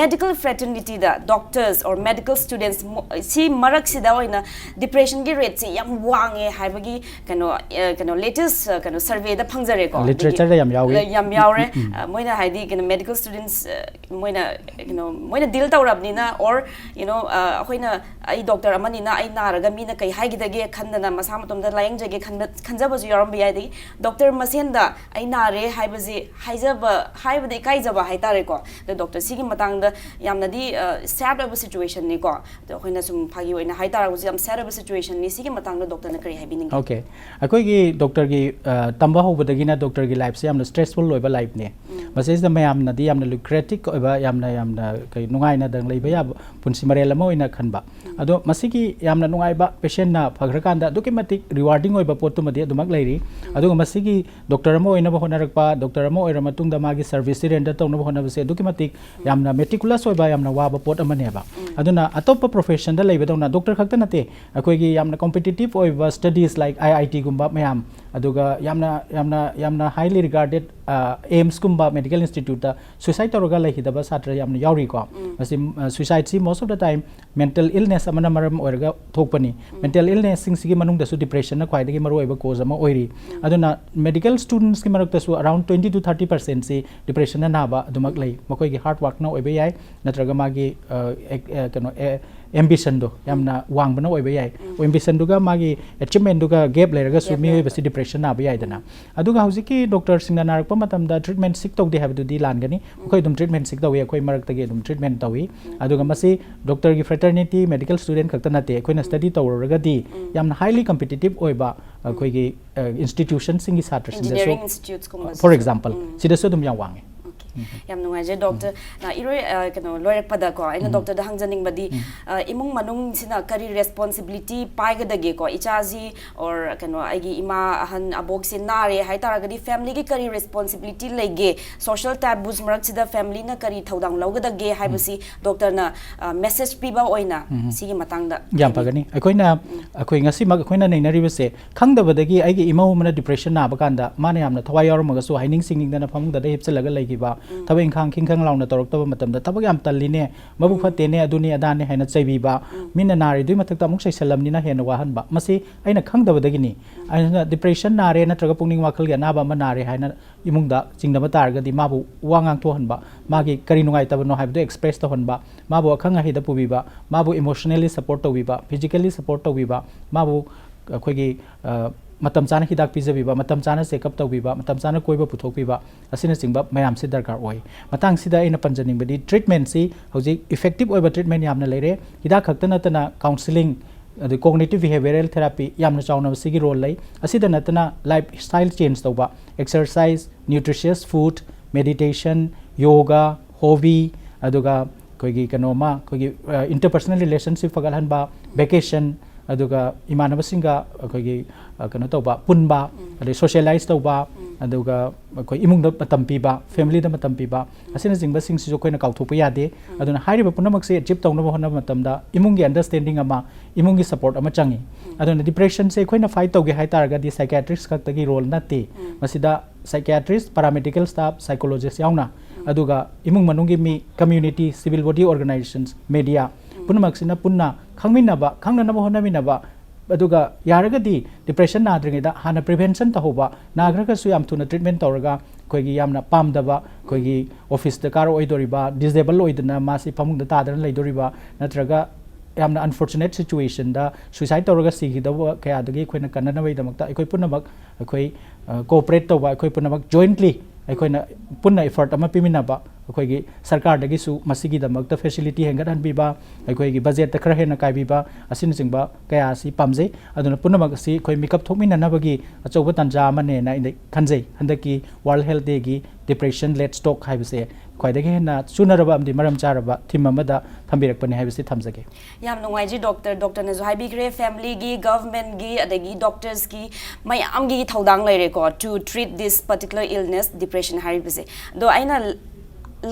medical fraternity the doctors or medical students ꯁꯤ ꯃꯔꯛꯁꯤꯗ ꯑꯣꯏꯅ depression ꯒꯤ rate ꯁꯤ ꯌꯥꯝ ꯋꯥꯡꯉꯦ ꯍꯥꯏꯕꯒꯤ ꯀꯩꯅꯣ, ꯑ, ꯀꯩꯅꯣ latest, ꯑ, ꯀꯩꯅꯣ survey ꯗ ꯐꯪꯖꯔꯦꯀꯣ꯫ Literature ꯗ ꯌꯥꯝ ꯌꯥꯎꯏ꯫ ꯑ, ꯌꯥꯝ ꯌꯥꯎꯔꯦ꯫ ꯑ, ꯃꯣꯏꯅ ꯍꯥꯏꯗꯤ ꯀꯩꯅꯣ medical students, ꯑ, ꯃꯣꯏꯅ ꯀꯩꯅꯣ ꯃꯣꯏꯅ deal ꯇꯧꯔꯕꯅꯤꯅ, or you know, ꯑ, ꯑꯩꯈꯣꯏꯅ, ꯑꯩ ꯗꯣꯛꯇꯔ ꯑꯃꯅꯤꯅ ꯑꯩ ꯅꯥꯔꯒ ꯃꯤꯅ ꯀꯩ ꯍꯥꯏꯈꯤꯗꯒꯦ ꯈꯟꯗꯅ ꯃꯁꯥ ꯃꯇꯣꯝꯗ ꯂꯥꯌꯦꯡꯖꯒꯦ ꯈꯟꯕ, ꯈꯟꯖꯕꯁꯨ ꯌꯥꯎꯔꯝꯕ ꯌꯥꯏ꯫ ꯑꯗꯒꯤ ꯗꯣꯛꯇꯔ ꯃꯁꯦꯟꯗ ꯑꯩ ꯅꯥꯔꯦ ꯍꯥꯏꯕꯁꯤ ꯍꯥꯏꯖꯕ, ꯍꯥꯏꯕꯗ ꯏꯀꯥꯏꯖꯕ ꯍꯥꯏꯇꯥꯔꯦꯀꯣ꯫ ꯑꯗꯣ ꯗꯣꯛꯇꯔ, ꯁꯤꯒꯤ ꯃꯇꯥꯡꯗ ꯌꯥꯝꯅꯗꯤ, ꯑ, sad ꯑꯣꯏꯕ situation ꯅꯤꯀꯣ꯫ ꯑꯗꯣ ꯑꯩꯈꯣꯏꯅ ꯁꯨꯝ ꯐꯥꯒꯤ ꯑꯣꯏꯅ ꯍꯥꯏꯇꯥꯔꯒꯁꯨ ꯌꯥꯝ sad ꯑꯣꯏꯕ situation ꯅꯤ꯫ ꯁꯤꯒꯤ ꯃꯇꯥꯡꯗ ꯗꯣꯛꯇꯔꯅ ꯀꯔꯤ ꯍꯥꯏꯕꯤꯅꯤꯡꯒꯦ? Okay, ꯑꯩꯈꯣꯏꯒꯤ ꯗꯣꯛꯇꯔꯒꯤ, ꯑ, ꯇꯝꯕ ꯍꯧꯕꯗꯒꯤꯅ ꯗꯣꯛꯇꯔꯒꯤ life ꯁꯦ ꯌꯥꯝꯅ stressful ꯑꯣꯏꯕ life ꯅꯦ꯫ ꯃꯁꯤꯁꯤꯗ ꯃꯌꯥꯝꯅꯗꯤ ꯌꯥꯝꯅ lucrative ꯑꯣꯏꯕ, ꯌꯥꯝꯅ, ꯌꯥꯝꯅ ꯀꯩ, ꯅꯨꯡꯉꯥꯏꯅꯗꯪ ꯂꯩꯕ ꯌꯥꯕ ꯄꯨꯟꯁꯤ ꯃꯔꯦꯜ ꯑꯃ ꯑꯣꯏꯅ ꯈꯟꯕ꯫ ꯑꯗꯣ ꯃꯁꯤꯒꯤ ꯌꯥꯝꯅ ꯅꯨꯡꯉꯥꯏꯕ, patient ꯅ ꯐꯈ꯭ꯔꯀꯥꯟꯗ ꯑꯗꯨꯛꯀꯤ ꯃꯇꯤꯛ rewarding ꯑꯣꯏꯕ ꯄꯣꯠꯇꯨꯃꯗꯤ ꯑꯗꯨꯃꯛ ꯂꯩꯔꯤ꯫ ꯑꯗꯨꯒ ꯃꯁꯤꯒꯤ ꯗꯣꯛꯇꯔ ꯑꯃ ꯑꯣꯏꯅꯕ ꯍꯣꯠꯅꯔꯛꯄ, ꯗꯣꯛꯇꯔ ꯑꯃ ꯑꯣꯏꯔ ꯃꯇꯨꯡꯗ ꯃꯥꯒꯤ service ꯁꯤ render ꯇꯧꯅꯕ ꯍꯣꯠꯅꯕꯁꯦ ꯑꯗꯨꯛꯀꯤ ꯃꯇꯤꯛ ꯌꯥꯝꯅ meticulous ꯑꯣꯏꯕ, ꯌꯥꯝꯅ ꯋꯥꯕ ꯄꯣꯠ ꯑꯃꯅꯦꯕ꯫ ꯑꯗꯨꯅ ꯑꯇꯣꯞꯄ profession ꯗ ꯂꯩꯕꯗꯧꯅ, ꯗꯣꯛꯇꯔ ꯈꯛꯇ ꯅꯠꯇꯦ, ꯑꯩꯈꯣꯏꯒꯤ ꯌꯥꯝꯅ competitive ꯑꯣꯏꯕ studies like I I T ꯒꯨꯝꯕ ꯃꯌꯥꯝ, ꯑꯗꯨꯒ ꯌꯥꯝꯅ, ꯌꯥꯝꯅ, ꯌꯥꯝꯅ highly regarded, ꯑ, AIIMS ꯀꯨꯝꯕ medical institute ꯇ suicide ꯇꯧꯔꯒ ꯂꯩꯈꯤꯗꯕ ꯁꯥꯇ꯭ꯔ ꯌꯥꯝꯅ ꯌꯥꯎꯔꯤꯀꯣ꯫ ꯃꯁꯤ, ꯑ, suicide ꯁꯤ most of the time mental illness ꯑꯃꯅ ꯃꯔꯝ ꯑꯣꯏꯔꯒ ꯊꯣꯛꯄꯅꯤ꯫ Mental illness ꯁꯤꯡꯁꯤꯒꯤ ꯃꯅꯨꯡꯗꯁꯨ depression ꯅ ꯈ꯭ꯋꯥꯏꯗꯒꯤ ꯃꯔꯨꯑꯣꯏꯕ cause ꯑꯃ ꯑꯣꯏꯔꯤ꯫ ꯑꯗꯨꯅ medical students ꯀꯤ ꯃꯔꯛꯇꯁꯨ around twenty to thirty percent ꯁꯤ depression ꯅ ꯅꯥꯕ ꯑꯗꯨꯃꯛ ꯂꯩ꯫ ꯃꯈꯣꯏꯒꯤ hard work ꯅ ꯑꯣꯏꯕ ꯌꯥꯏ, ꯅꯠꯇ꯭ꯔꯒ ꯃꯥꯒꯤ, ꯑ, ꯑꯦ-, ꯑꯦ-, ꯀꯩꯅꯣ, ꯑꯦ-, ambition ꯗꯣ ꯌꯥꯝꯅ ꯋꯥꯡꯕꯅ ꯑꯣꯏꯕ ꯌꯥꯏ꯫ Ambition ꯗꯨꯒ ꯃꯥꯒꯤ achievement ꯗꯨꯒ gap ꯂꯩꯔꯒꯁꯨ ꯃꯤꯑꯣꯏꯕꯁꯤ depression ꯅꯥꯕ ꯌꯥꯏꯗꯅ꯫ ꯑꯗꯨꯒ ꯍꯧꯖꯤꯛꯀꯤ ꯗꯣꯛꯇꯔꯁꯤꯡꯅ ꯅꯥꯔꯛꯄ ꯃꯇꯝꯗ treatment seek ꯇꯧꯗꯦ ꯍꯥꯏꯕꯗꯨꯗꯤ ꯂꯥꯟꯒꯅꯤ꯫ ꯑꯩꯈꯣꯏ ꯑꯗꯨꯝ treatment seek ꯇꯧꯏ, ꯑꯩꯈꯣꯏ ꯃꯔꯛꯇꯒꯤ ꯑꯗꯨꯝ treatment ꯇꯧꯏ꯫ ꯑꯗꯨꯒ ꯃꯁꯤ ꯗꯣꯛꯇꯔꯒꯤ fraternity, medical student ꯈꯛꯇ ꯅꯠꯇꯦ, ꯑꯩꯈꯣꯏꯅ study ꯇꯧꯔꯨꯔꯒꯗꯤ ꯌꯥꯝꯅ highly competitive ꯑꯣꯏꯕ ꯑꯩꯈꯣꯏꯒꯤ, ꯑ, institution ꯁꯤꯡꯒꯤ ꯁꯥꯇ꯭ꯔꯁꯤꯡꯗꯁꯨ, Engineering institutes ꯀꯨꯝꯕꯁꯨ꯫ for example, ꯁꯤꯗꯁꯨ ꯑꯗꯨꯝ ꯌꯥꯝ ꯋꯥꯡꯉꯤ꯫ Okay. ꯌꯥꯝ ꯅꯨꯡꯉꯥꯏꯖꯩ ꯗꯣꯛꯇꯔ꯫ ꯅ ꯏꯔꯣꯏ, ꯑ, ꯀꯩꯅꯣ, ꯂꯣꯏꯔꯛꯄꯗ ꯀꯣ, ꯑꯩꯅ ꯗꯣꯛꯇꯔꯗ ꯍꯪꯖꯅꯤꯡꯕꯗꯤ, ꯑ, ꯏꯃꯨꯡ ꯃꯅꯨꯡꯁꯤꯅ ꯀꯔꯤ ꯔꯦꯁꯄꯣꯟꯁꯤꯕꯤꯂꯤꯇꯤ ꯄꯥꯏꯒꯗꯒꯦꯀꯣ? ꯏꯆꯥꯁꯤ or ꯀꯩꯅꯣ, ꯑꯩꯒꯤ ꯏꯃꯥ ꯑꯍꯟ ꯑꯕꯣꯛꯁꯦ ꯅꯥꯔꯦ ꯍꯥꯏꯇꯥꯔꯒꯗꯤ ꯐꯦꯃꯤꯂꯤꯒꯤ ꯀꯔꯤ ꯔꯦꯁꯄꯣꯟꯁꯤꯕꯤꯂꯤꯇꯤ ꯂꯩꯒꯦ? ꯁꯣꯁꯤꯌꯦꯜ ꯇꯦꯕꯨꯁ ꯃꯔꯛꯁꯤꯗ ꯐꯦꯃꯤꯂꯤꯅ ꯀꯔꯤ ꯊꯧꯗꯥꯡ ꯂꯧꯒꯗꯒꯦ ꯍꯥꯏꯕꯁꯤ ꯗꯣꯛꯇꯔꯅ, ꯑ, ꯃꯦꯁꯦꯖ ꯄꯤꯕ ꯑꯣꯏꯅ ꯁꯤꯒꯤ ꯃꯇꯥꯡꯗ ꯌꯥꯝ ꯍꯥꯏꯕꯤꯌꯨ꯫ ꯐꯒꯅꯤ꯫ ꯑꯩꯈꯣꯏꯅ, ꯑꯩꯈꯣꯏ ꯉꯁꯤꯃꯛ ꯑꯩꯈꯣꯏꯅ ꯅꯩꯅꯔꯤꯕꯁꯦ, ꯈꯪꯗꯕꯗꯒꯤ ꯑꯩꯒꯤ ꯏꯃꯧ ꯑꯃꯅ ꯗꯤꯄ꯭ꯔꯦꯁꯟ ꯅꯥꯕ ꯀꯥꯟꯗ ꯃꯥꯅ ꯌꯥꯝꯅ ꯊꯋꯥꯏ ꯌꯥꯎꯔꯝꯃꯒꯁꯨ ꯍꯥꯏꯅꯤꯡ ꯁꯤꯡꯅꯤꯡꯗꯅ ꯐꯃꯨꯡꯗꯗ ꯍꯤꯞꯆꯜꯂꯒ ꯂꯩꯈꯤꯕ, ꯊꯕꯛ ꯏꯪꯈꯥꯡ ꯈꯤꯡꯈꯪ ꯂꯥꯎꯅ ꯇꯧꯔꯛꯇꯕ ꯃꯇꯝꯗ ꯊꯕꯛ ꯌꯥꯝ ꯇꯜꯂꯤꯅꯦ, ꯃꯕꯨꯛ ꯐꯠꯇꯦꯅꯦ, ꯑꯗꯨꯅꯤ ꯑꯗꯥꯅꯤ ꯍꯥꯏꯅ ꯆꯩꯕꯤꯕ, ꯃꯤꯅ ꯅꯥꯔꯤꯗꯨꯒꯤ ꯃꯊꯛꯇ ꯑꯃꯨꯛ ꯆꯩꯁꯜꯂꯝꯅꯤꯅ ꯍꯦꯟꯅ ꯋꯥꯍꯟꯕ, ꯃꯁꯤ ꯑꯩꯅ ꯈꯪꯗꯕꯗꯒꯤꯅꯤ꯫ ꯑꯗꯨꯅ ꯗꯤꯄ꯭ꯔꯦꯁꯟ ꯅꯥꯔꯦ ꯅꯠꯇ꯭ꯔꯒ ꯄꯨꯛꯅꯤꯡ ꯋꯥꯈꯜꯒꯤ ꯑꯅꯥꯕ ꯑꯃ ꯅꯥꯔꯦ ꯍꯥꯏꯅ ꯏꯃꯨꯡꯗ ꯆꯤꯡꯅꯕ ꯇꯥꯔꯒꯗꯤ ꯃꯥꯕꯨ ꯋꯥ ꯉꯥꯡꯊꯣꯛꯍꯟꯕ, ꯃꯥꯒꯤ ꯀꯔꯤ ꯅꯨꯡꯉꯥꯏꯇꯕꯅꯣ ꯍꯥꯏꯕꯗꯨ ꯑꯦꯛꯁꯄ꯭ꯔꯦꯁ ꯇꯧꯍꯟꯕ, ꯃꯥꯕꯨ ꯑꯈꯪ ꯑꯍꯩꯗ ꯄꯨꯕꯤꯕ, ꯃꯥꯕꯨ ꯏꯃꯣꯁꯅꯦꯜꯂꯤ ꯁꯄꯣꯔꯠ ꯇꯧꯕꯤꯕ, ꯐꯤꯖꯤꯀꯦꯜꯂꯤ ꯁꯄꯣꯔꯠ ꯇꯧꯕꯤꯕ, ꯃꯥꯕꯨ ꯑꯩꯈꯣꯏꯒꯤ, ꯑ, ꯃꯇꯝ ꯆꯥꯅ ꯍꯤꯗꯥꯛ ꯄꯤꯖꯕꯤꯕ, ꯃꯇꯝ ꯆꯥꯅ ꯆꯦꯛꯑꯞ ꯇꯧꯕꯤꯕ, ꯃꯇꯝ ꯆꯥꯅ ꯀꯣꯏꯕ ꯄꯨꯊꯣꯛꯄꯤꯕ, ꯑꯁꯤꯅꯆꯤꯡꯕ ꯃꯌꯥꯝꯁꯤ ꯗꯔꯀꯥꯔ ꯑꯣꯏ꯫ ꯃꯇꯥꯡꯁꯤꯗ ꯑꯩꯅ ꯄꯟꯖꯅꯤꯡꯕꯗꯤ ꯇ꯭ꯔꯤꯠꯃꯦꯟꯁꯤ ꯍꯧꯖꯤꯛ ꯏꯐꯦꯛꯇꯤꯞ ꯑꯣꯏꯕ ꯇ꯭ꯔꯤꯠꯃꯦꯟ ꯌꯥꯝꯅ ꯂꯩꯔꯦ꯫ ꯍꯤꯗꯥꯛ ꯈꯛꯇ ꯅꯠꯇꯅ ꯀꯥꯎꯟꯁꯤꯂꯤꯡ, ꯑꯗꯩ ꯀꯣꯒꯅꯤꯇꯤꯚ ꯕꯤꯍꯦꯕꯤꯌꯔꯦꯜ ꯊꯦꯔꯥꯄꯤ ꯌꯥꯝꯅ ꯆꯥꯎꯅ ꯃꯁꯤꯒꯤ ꯔꯣꯜ ꯂꯩ꯫ ꯑꯁꯤꯗ ꯅꯠꯇꯅ ꯂꯥꯏꯐ ꯁ꯭ꯇꯥꯏꯜ ꯆꯦꯟꯖ ꯇꯧꯕ, exercise, nutritious food, meditation, yoga, hobby, ꯑꯗꯨꯒ ꯑꯩꯈꯣꯏꯒꯤ ꯀꯩꯅꯣꯃ, ꯑꯩꯈꯣꯏꯒꯤ, ꯑ, ꯏꯟꯇꯔꯄꯔꯁꯅꯦꯜ ꯔꯤꯂꯦꯁꯟꯁꯤꯞ ꯐꯒꯠꯍꯟꯕ, ꯚꯦꯀꯦꯁꯟ, ꯑꯗꯨꯒ ꯏꯃꯥꯟꯅꯕꯁꯤꯡꯒ ꯑꯩꯈꯣꯏꯒꯤ, ꯑ, ꯀꯩꯅꯣ ꯇꯧꯕ, ꯄꯨꯟꯕ, ꯑꯗꯩ ꯁꯣꯁꯤꯌꯦꯂꯥꯏꯁ ꯇꯧꯕ, ꯑꯗꯨꯒ ꯑꯩꯈꯣꯏ ꯏꯃꯨꯡꯗ ꯃꯇꯝ ꯄꯤꯕ, ꯐꯦꯃꯤꯂꯤꯗ ꯃꯇꯝ ꯄꯤꯕ, ꯑꯁꯤꯅꯆꯤꯡꯕꯁꯤꯡꯁꯤꯁꯨ ꯑꯩꯈꯣꯏꯅ ꯀꯥꯎꯊꯣꯛꯄ ꯌꯥꯗꯦ꯫ ꯑꯗꯨꯅ ꯍꯥꯏꯔꯤꯕ ꯄꯨꯝꯅꯃꯛꯁꯦ ꯑꯦꯆꯤꯞ ꯇꯧꯅꯕ ꯍꯣꯠꯅꯕ ꯃꯇꯝꯗ ꯏꯃꯨꯡꯒꯤ ꯑꯟꯗꯔꯁꯇꯦꯟꯗꯤꯡ ꯑꯃ, ꯏꯃꯨꯡꯒꯤ ꯁꯄꯣꯔꯠ ꯑꯃ ꯆꯪꯉꯤ꯫ ꯑꯗꯨꯅ ꯗꯤꯄ꯭ꯔꯦꯁꯟꯁꯦ ꯑꯩꯈꯣꯏꯅ ꯐꯥꯏꯠ ꯇꯧꯒꯦ ꯍꯥꯏ ꯇꯥꯔꯒꯗꯤ ꯁꯥꯏꯀꯤꯌꯥꯇ꯭ꯔꯤꯁ ꯈꯛꯇꯒꯤ ꯔꯣꯜ ꯅꯠꯇꯦ꯫ ꯃꯁꯤꯗ ꯁꯥꯏꯀꯤꯌꯥꯇ꯭ꯔꯤꯁ, ꯄꯦꯔꯥꯃꯦꯗꯤꯀꯦꯜ ꯁ꯭ꯇꯥꯐ, ꯁꯥꯏꯀꯣꯂꯣꯖꯤꯁ ꯌꯥꯎꯅ, ꯑꯗꯨꯒ ꯏꯃꯨꯡ ꯃꯅꯨꯡꯒꯤ ꯃꯤ, community, civil body organizations, media ꯄꯨꯝꯅꯃꯛꯁꯤꯅ ꯄꯨꯟꯅ ꯈꯪꯃꯤꯟꯅꯕ, ꯈꯪꯅꯅꯕ ꯍꯣꯠꯅꯃꯤꯟꯅꯕ, ꯑꯗꯨꯒ ꯌꯥꯔꯒꯗꯤ ꯗꯤꯄ꯭ꯔꯦꯁꯟ ꯅꯥꯗ꯭ꯔꯤꯉꯩꯗ ꯍꯥꯟꯅ ꯄ꯭ꯔꯤꯚꯦꯟꯁꯟ ꯇꯧꯍꯧꯕ, ꯅꯥꯈ꯭ꯔꯒꯁꯨ ꯌꯥꯝ ꯊꯨꯅ ꯇ꯭ꯔꯤꯠꯃꯦꯟ ꯇꯧꯔꯒ ꯑꯩꯈꯣꯏꯒꯤ ꯌꯥꯝꯅ ꯄꯥꯝꯗꯕ, ꯑꯩꯈꯣꯏꯒꯤ ꯑꯣꯐꯤꯁ ꯗꯔꯀꯥꯔ ꯑꯣꯏꯗꯣꯔꯤꯕ, ꯗꯤꯁꯑꯦꯕꯜ ꯑꯣꯏꯗꯅ ꯃꯥꯁꯤ ꯐꯃꯨꯡꯗ ꯇꯥꯗꯅ ꯂꯩꯗꯣꯔꯤꯕ, ꯅꯠꯇ꯭ꯔꯒ ꯌꯥꯝꯅ ꯑꯟꯐꯣꯔꯆꯨꯅꯦꯠ ꯁꯤꯆꯨꯋꯦꯁꯟꯗ ꯁꯨꯏꯁꯥꯏꯠ ꯇꯧꯔꯒ ꯁꯤꯈꯤꯗꯧꯕ ꯀꯌꯥꯗꯒꯤ ꯑꯩꯈꯣꯏꯅ ꯀꯟꯅꯅꯕꯒꯤꯗꯃꯛꯇ ꯑꯩꯈꯣꯏ ꯄꯨꯝꯅꯃꯛ ꯑꯩꯈꯣꯏ, ꯑ, ꯀꯣꯑꯣꯄꯔꯦꯠ ꯇꯧꯕ, ꯑꯩꯈꯣꯏ ꯄꯨꯝꯅꯃꯛ ꯖꯣꯏꯟꯠꯂꯤ ꯑꯩꯈꯣꯏꯅ ꯄꯨꯟꯅ ꯏꯐꯔꯠ ꯑꯃ ꯄꯤꯃꯤꯟꯅꯕ, ꯑꯩꯈꯣꯏꯒꯤ ꯁꯔꯀꯥꯔꯗꯒꯤꯁꯨ ꯃꯁꯤꯒꯤꯗꯃꯛꯇ ꯐꯦꯁꯤꯂꯤꯇꯤ ꯍꯦꯟꯒꯠꯍꯟꯕꯤꯕ, ꯑꯩꯈꯣꯏꯒꯤ ꯕꯖꯦꯠꯇ ꯈꯔ ꯍꯦꯟꯅ ꯀꯥꯏꯕꯤꯕ, ꯑꯁꯤꯅꯆꯤꯡꯕ ꯀꯌꯥ ꯑꯁꯤ ꯄꯥꯝꯖꯩ꯫ ꯑꯗꯨꯅ ꯄꯨꯝꯅꯃꯛ ꯑꯁꯤ ꯑꯩꯈꯣꯏ ꯃꯤꯀꯞ ꯊꯣꯛꯃꯤꯟꯅꯅꯕꯒꯤ ꯑꯆꯧꯕ ꯇꯥꯟꯖꯥ ꯑꯃꯅꯦꯅ ꯑꯩꯅ ꯈꯟꯖꯩ꯫ ꯍꯟꯗꯛꯀꯤ World Health Dayꯒꯤ Depression Let's Talk ꯍꯥꯏꯕꯁꯦ ꯈ꯭ꯋꯥꯏꯗꯒꯤ ꯍꯦꯟꯅ ꯆꯨꯅꯔꯕ ꯑꯃꯗꯤ ꯃꯔꯝ ꯆꯥꯔꯕ ꯊꯤꯝ ꯑꯃꯗ ꯊꯝꯕꯤꯔꯛꯄꯅꯤ ꯍꯥꯏꯕꯁꯤ ꯊꯝꯖꯒꯦ꯫ ꯌꯥꯝ ꯅꯨꯡꯉꯥꯏꯖꯩ ꯗꯣꯛꯇꯔ꯫ ꯗꯣꯛꯇꯔꯅꯁꯨ ꯍꯥꯏꯕꯤꯈ꯭ꯔꯦ, ꯐꯦꯃꯤꯂꯤꯒꯤ, ꯒꯚꯔꯟꯃꯦꯟꯠꯀꯤ, ꯑꯗꯒꯤ ꯗꯣꯛꯇꯔꯁꯀꯤ ꯃꯌꯥꯝꯒꯤ ꯊꯧꯗꯥꯡ ꯂꯩꯔꯦꯀꯣ, to treat this particular illness, depression ꯍꯥꯏꯔꯤꯕꯁꯦ꯫ ꯑꯗꯣ ꯑꯩꯅ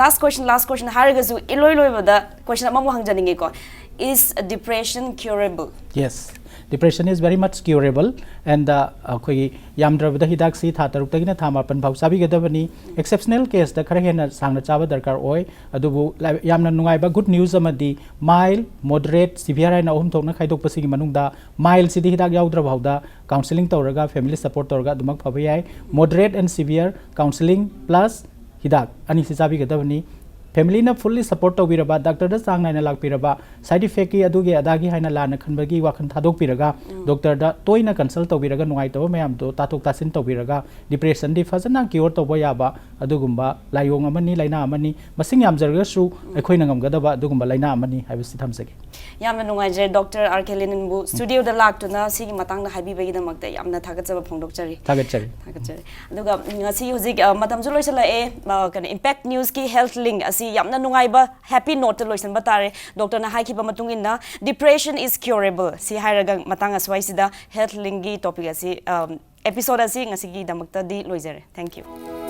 last question, last question ꯍꯥꯏꯔꯒꯁꯨ ꯏꯂꯣꯏ ꯂꯣꯏꯕꯗ question ꯑꯃꯃꯨꯛ ꯍꯪꯖꯅꯤꯡꯉꯦꯀꯣ, is depression curable? Yes, depression is very much curable, and uh, ꯑꯩꯈꯣꯏꯒꯤ ꯌꯥꯝꯗ꯭ꯔꯕꯗ ꯍꯤꯗꯥꯛꯁꯤ ꯊꯥ ꯇꯔꯨꯛꯇꯒꯤꯅ ꯊꯥ ꯃꯥꯄꯟ ꯐꯥꯎ ꯆꯥꯕꯤꯒꯗꯕꯅꯤ꯫ Exceptional caseꯇ ꯈꯔ ꯍꯦꯟꯅ ꯁꯥꯡꯅ ꯆꯥꯕ ꯗꯔꯀꯥꯔ ꯑꯣꯏ꯫ ꯑꯗꯨꯕꯨ ꯂꯥꯏ- ꯌꯥꯝꯅ ꯅꯨꯡꯉꯥꯏꯕ good news ꯑꯃꯗꯤ mild, moderate, severe ꯍꯥꯏꯅ ꯑꯍꯨꯝ ꯊꯣꯛꯅ ꯈꯥꯏꯗꯣꯛꯄꯁꯤꯒꯤ ꯃꯅꯨꯡꯗ mildꯁꯤꯗꯤ ꯍꯤꯗꯥꯛ ꯌꯥꯎꯗ꯭ꯔꯕ ꯐꯥꯎꯗ counselling ꯇꯧꯔꯒ family support ꯇꯧꯔꯒ ꯑꯗꯨꯃꯛ ꯐꯕ ꯌꯥꯏ꯫ Moderate and severe counselling plus ꯍꯤꯗꯥꯛ ꯑꯅꯤꯁꯤ ꯆꯥꯕꯤꯒꯗꯕꯅꯤ꯫ Familyꯅ fully support ꯇꯧꯕꯤꯔꯕ, ꯗꯥꯛꯇꯔꯗ ꯆꯥꯡ ꯅꯥꯏꯅ ꯂꯥꯛꯄꯤꯔꯕ, side effectꯀꯤ ꯑꯗꯨꯒꯤ ꯑꯗꯥꯒꯤ ꯍꯥꯏꯅ ꯂꯥꯟꯅ ꯈꯟꯕꯒꯤ ꯋꯥꯈꯜ ꯊꯥꯗꯣꯛꯄꯤꯔꯒ ꯗꯣꯛꯇꯔꯗ ꯇꯣꯏꯅ consult ꯇꯧꯕꯤꯔꯒ ꯅꯨꯡꯉꯥꯏꯇꯕ ꯃꯌꯥꯝꯗꯣ ꯇꯥꯊꯣꯛ ꯇꯥꯁꯤꯟ ꯇꯧꯕꯤꯔꯒ depressionꯗꯤ ꯐꯖꯅ cure ꯇꯧꯕ ꯌꯥꯕ ꯑꯗꯨꯒꯨꯝꯕ ꯂꯥꯏꯑꯣꯡ ꯑꯃꯅꯤ, ꯂꯥꯏꯅꯥ ꯑꯃꯅꯤ꯫ ꯃꯁꯤꯡ ꯌꯥꯝꯖꯔꯒꯁꯨ ꯑꯩꯈꯣꯏꯅ ꯉꯝꯒꯗꯕ ꯑꯗꯨꯒꯨꯝꯕ ꯂꯥꯏꯅꯥ ꯑꯃꯅꯤ ꯍꯥꯏꯕꯁꯤ ꯊꯝꯖꯒꯦ꯫ ꯌꯥꯝꯅ ꯅꯨꯡꯉꯥꯏꯖꯔꯦ ꯗꯣꯛꯇꯔ ꯑꯥꯔ ꯀꯦ ꯂꯦꯅꯤꯟꯕꯨ studioꯗ ꯂꯥꯛꯇꯨꯅ ꯁꯤꯒꯤ ꯃꯇꯥꯡꯗ ꯍꯥꯏꯕꯤꯕꯒꯤꯗꯃꯛꯇ ꯌꯥꯝꯅ ꯊꯥꯒꯠꯆꯕ ꯐꯣꯡꯗꯣꯛꯆꯔꯤ꯫ ꯊꯥꯒꯠꯆꯔꯤ꯫ ꯊꯥꯒꯠꯆꯔꯤ꯫ ꯑꯗꯨꯒ ꯎꯝ, ꯉꯁꯤ ꯍꯧꯖꯤꯛ ꯑ, ꯃꯇꯝꯁꯨ ꯂꯣꯏꯁꯤꯜꯂꯛꯑꯦ꯫ ꯑ, ꯀꯩꯅꯣ, Impact Newsꯀꯤ Health Link ꯑꯁꯤ ꯌꯥꯝꯅ ꯅꯨꯡꯉꯥꯏꯕ happy noteꯇ ꯂꯣꯏꯁꯤꯟꯕ ꯇꯥꯔꯦ꯫ ꯗꯣꯛꯇꯔꯅ ꯍꯥꯏꯈꯤꯕ ꯃꯇꯨꯡ ꯏꯟꯅ depression is curable ꯁꯤ ꯍꯥꯏꯔꯒ ꯃꯇꯥꯡ ꯑꯁ꯭ꯋꯥꯏꯁꯤꯗ Health Linkꯀꯤ topic ꯑꯁꯤ, ꯑꯝ, episode ꯑꯁꯤ ꯉꯁꯤꯒꯤꯗꯃꯛꯇꯗꯤ ꯂꯣꯏꯖꯔꯦ꯫ Thank you꯫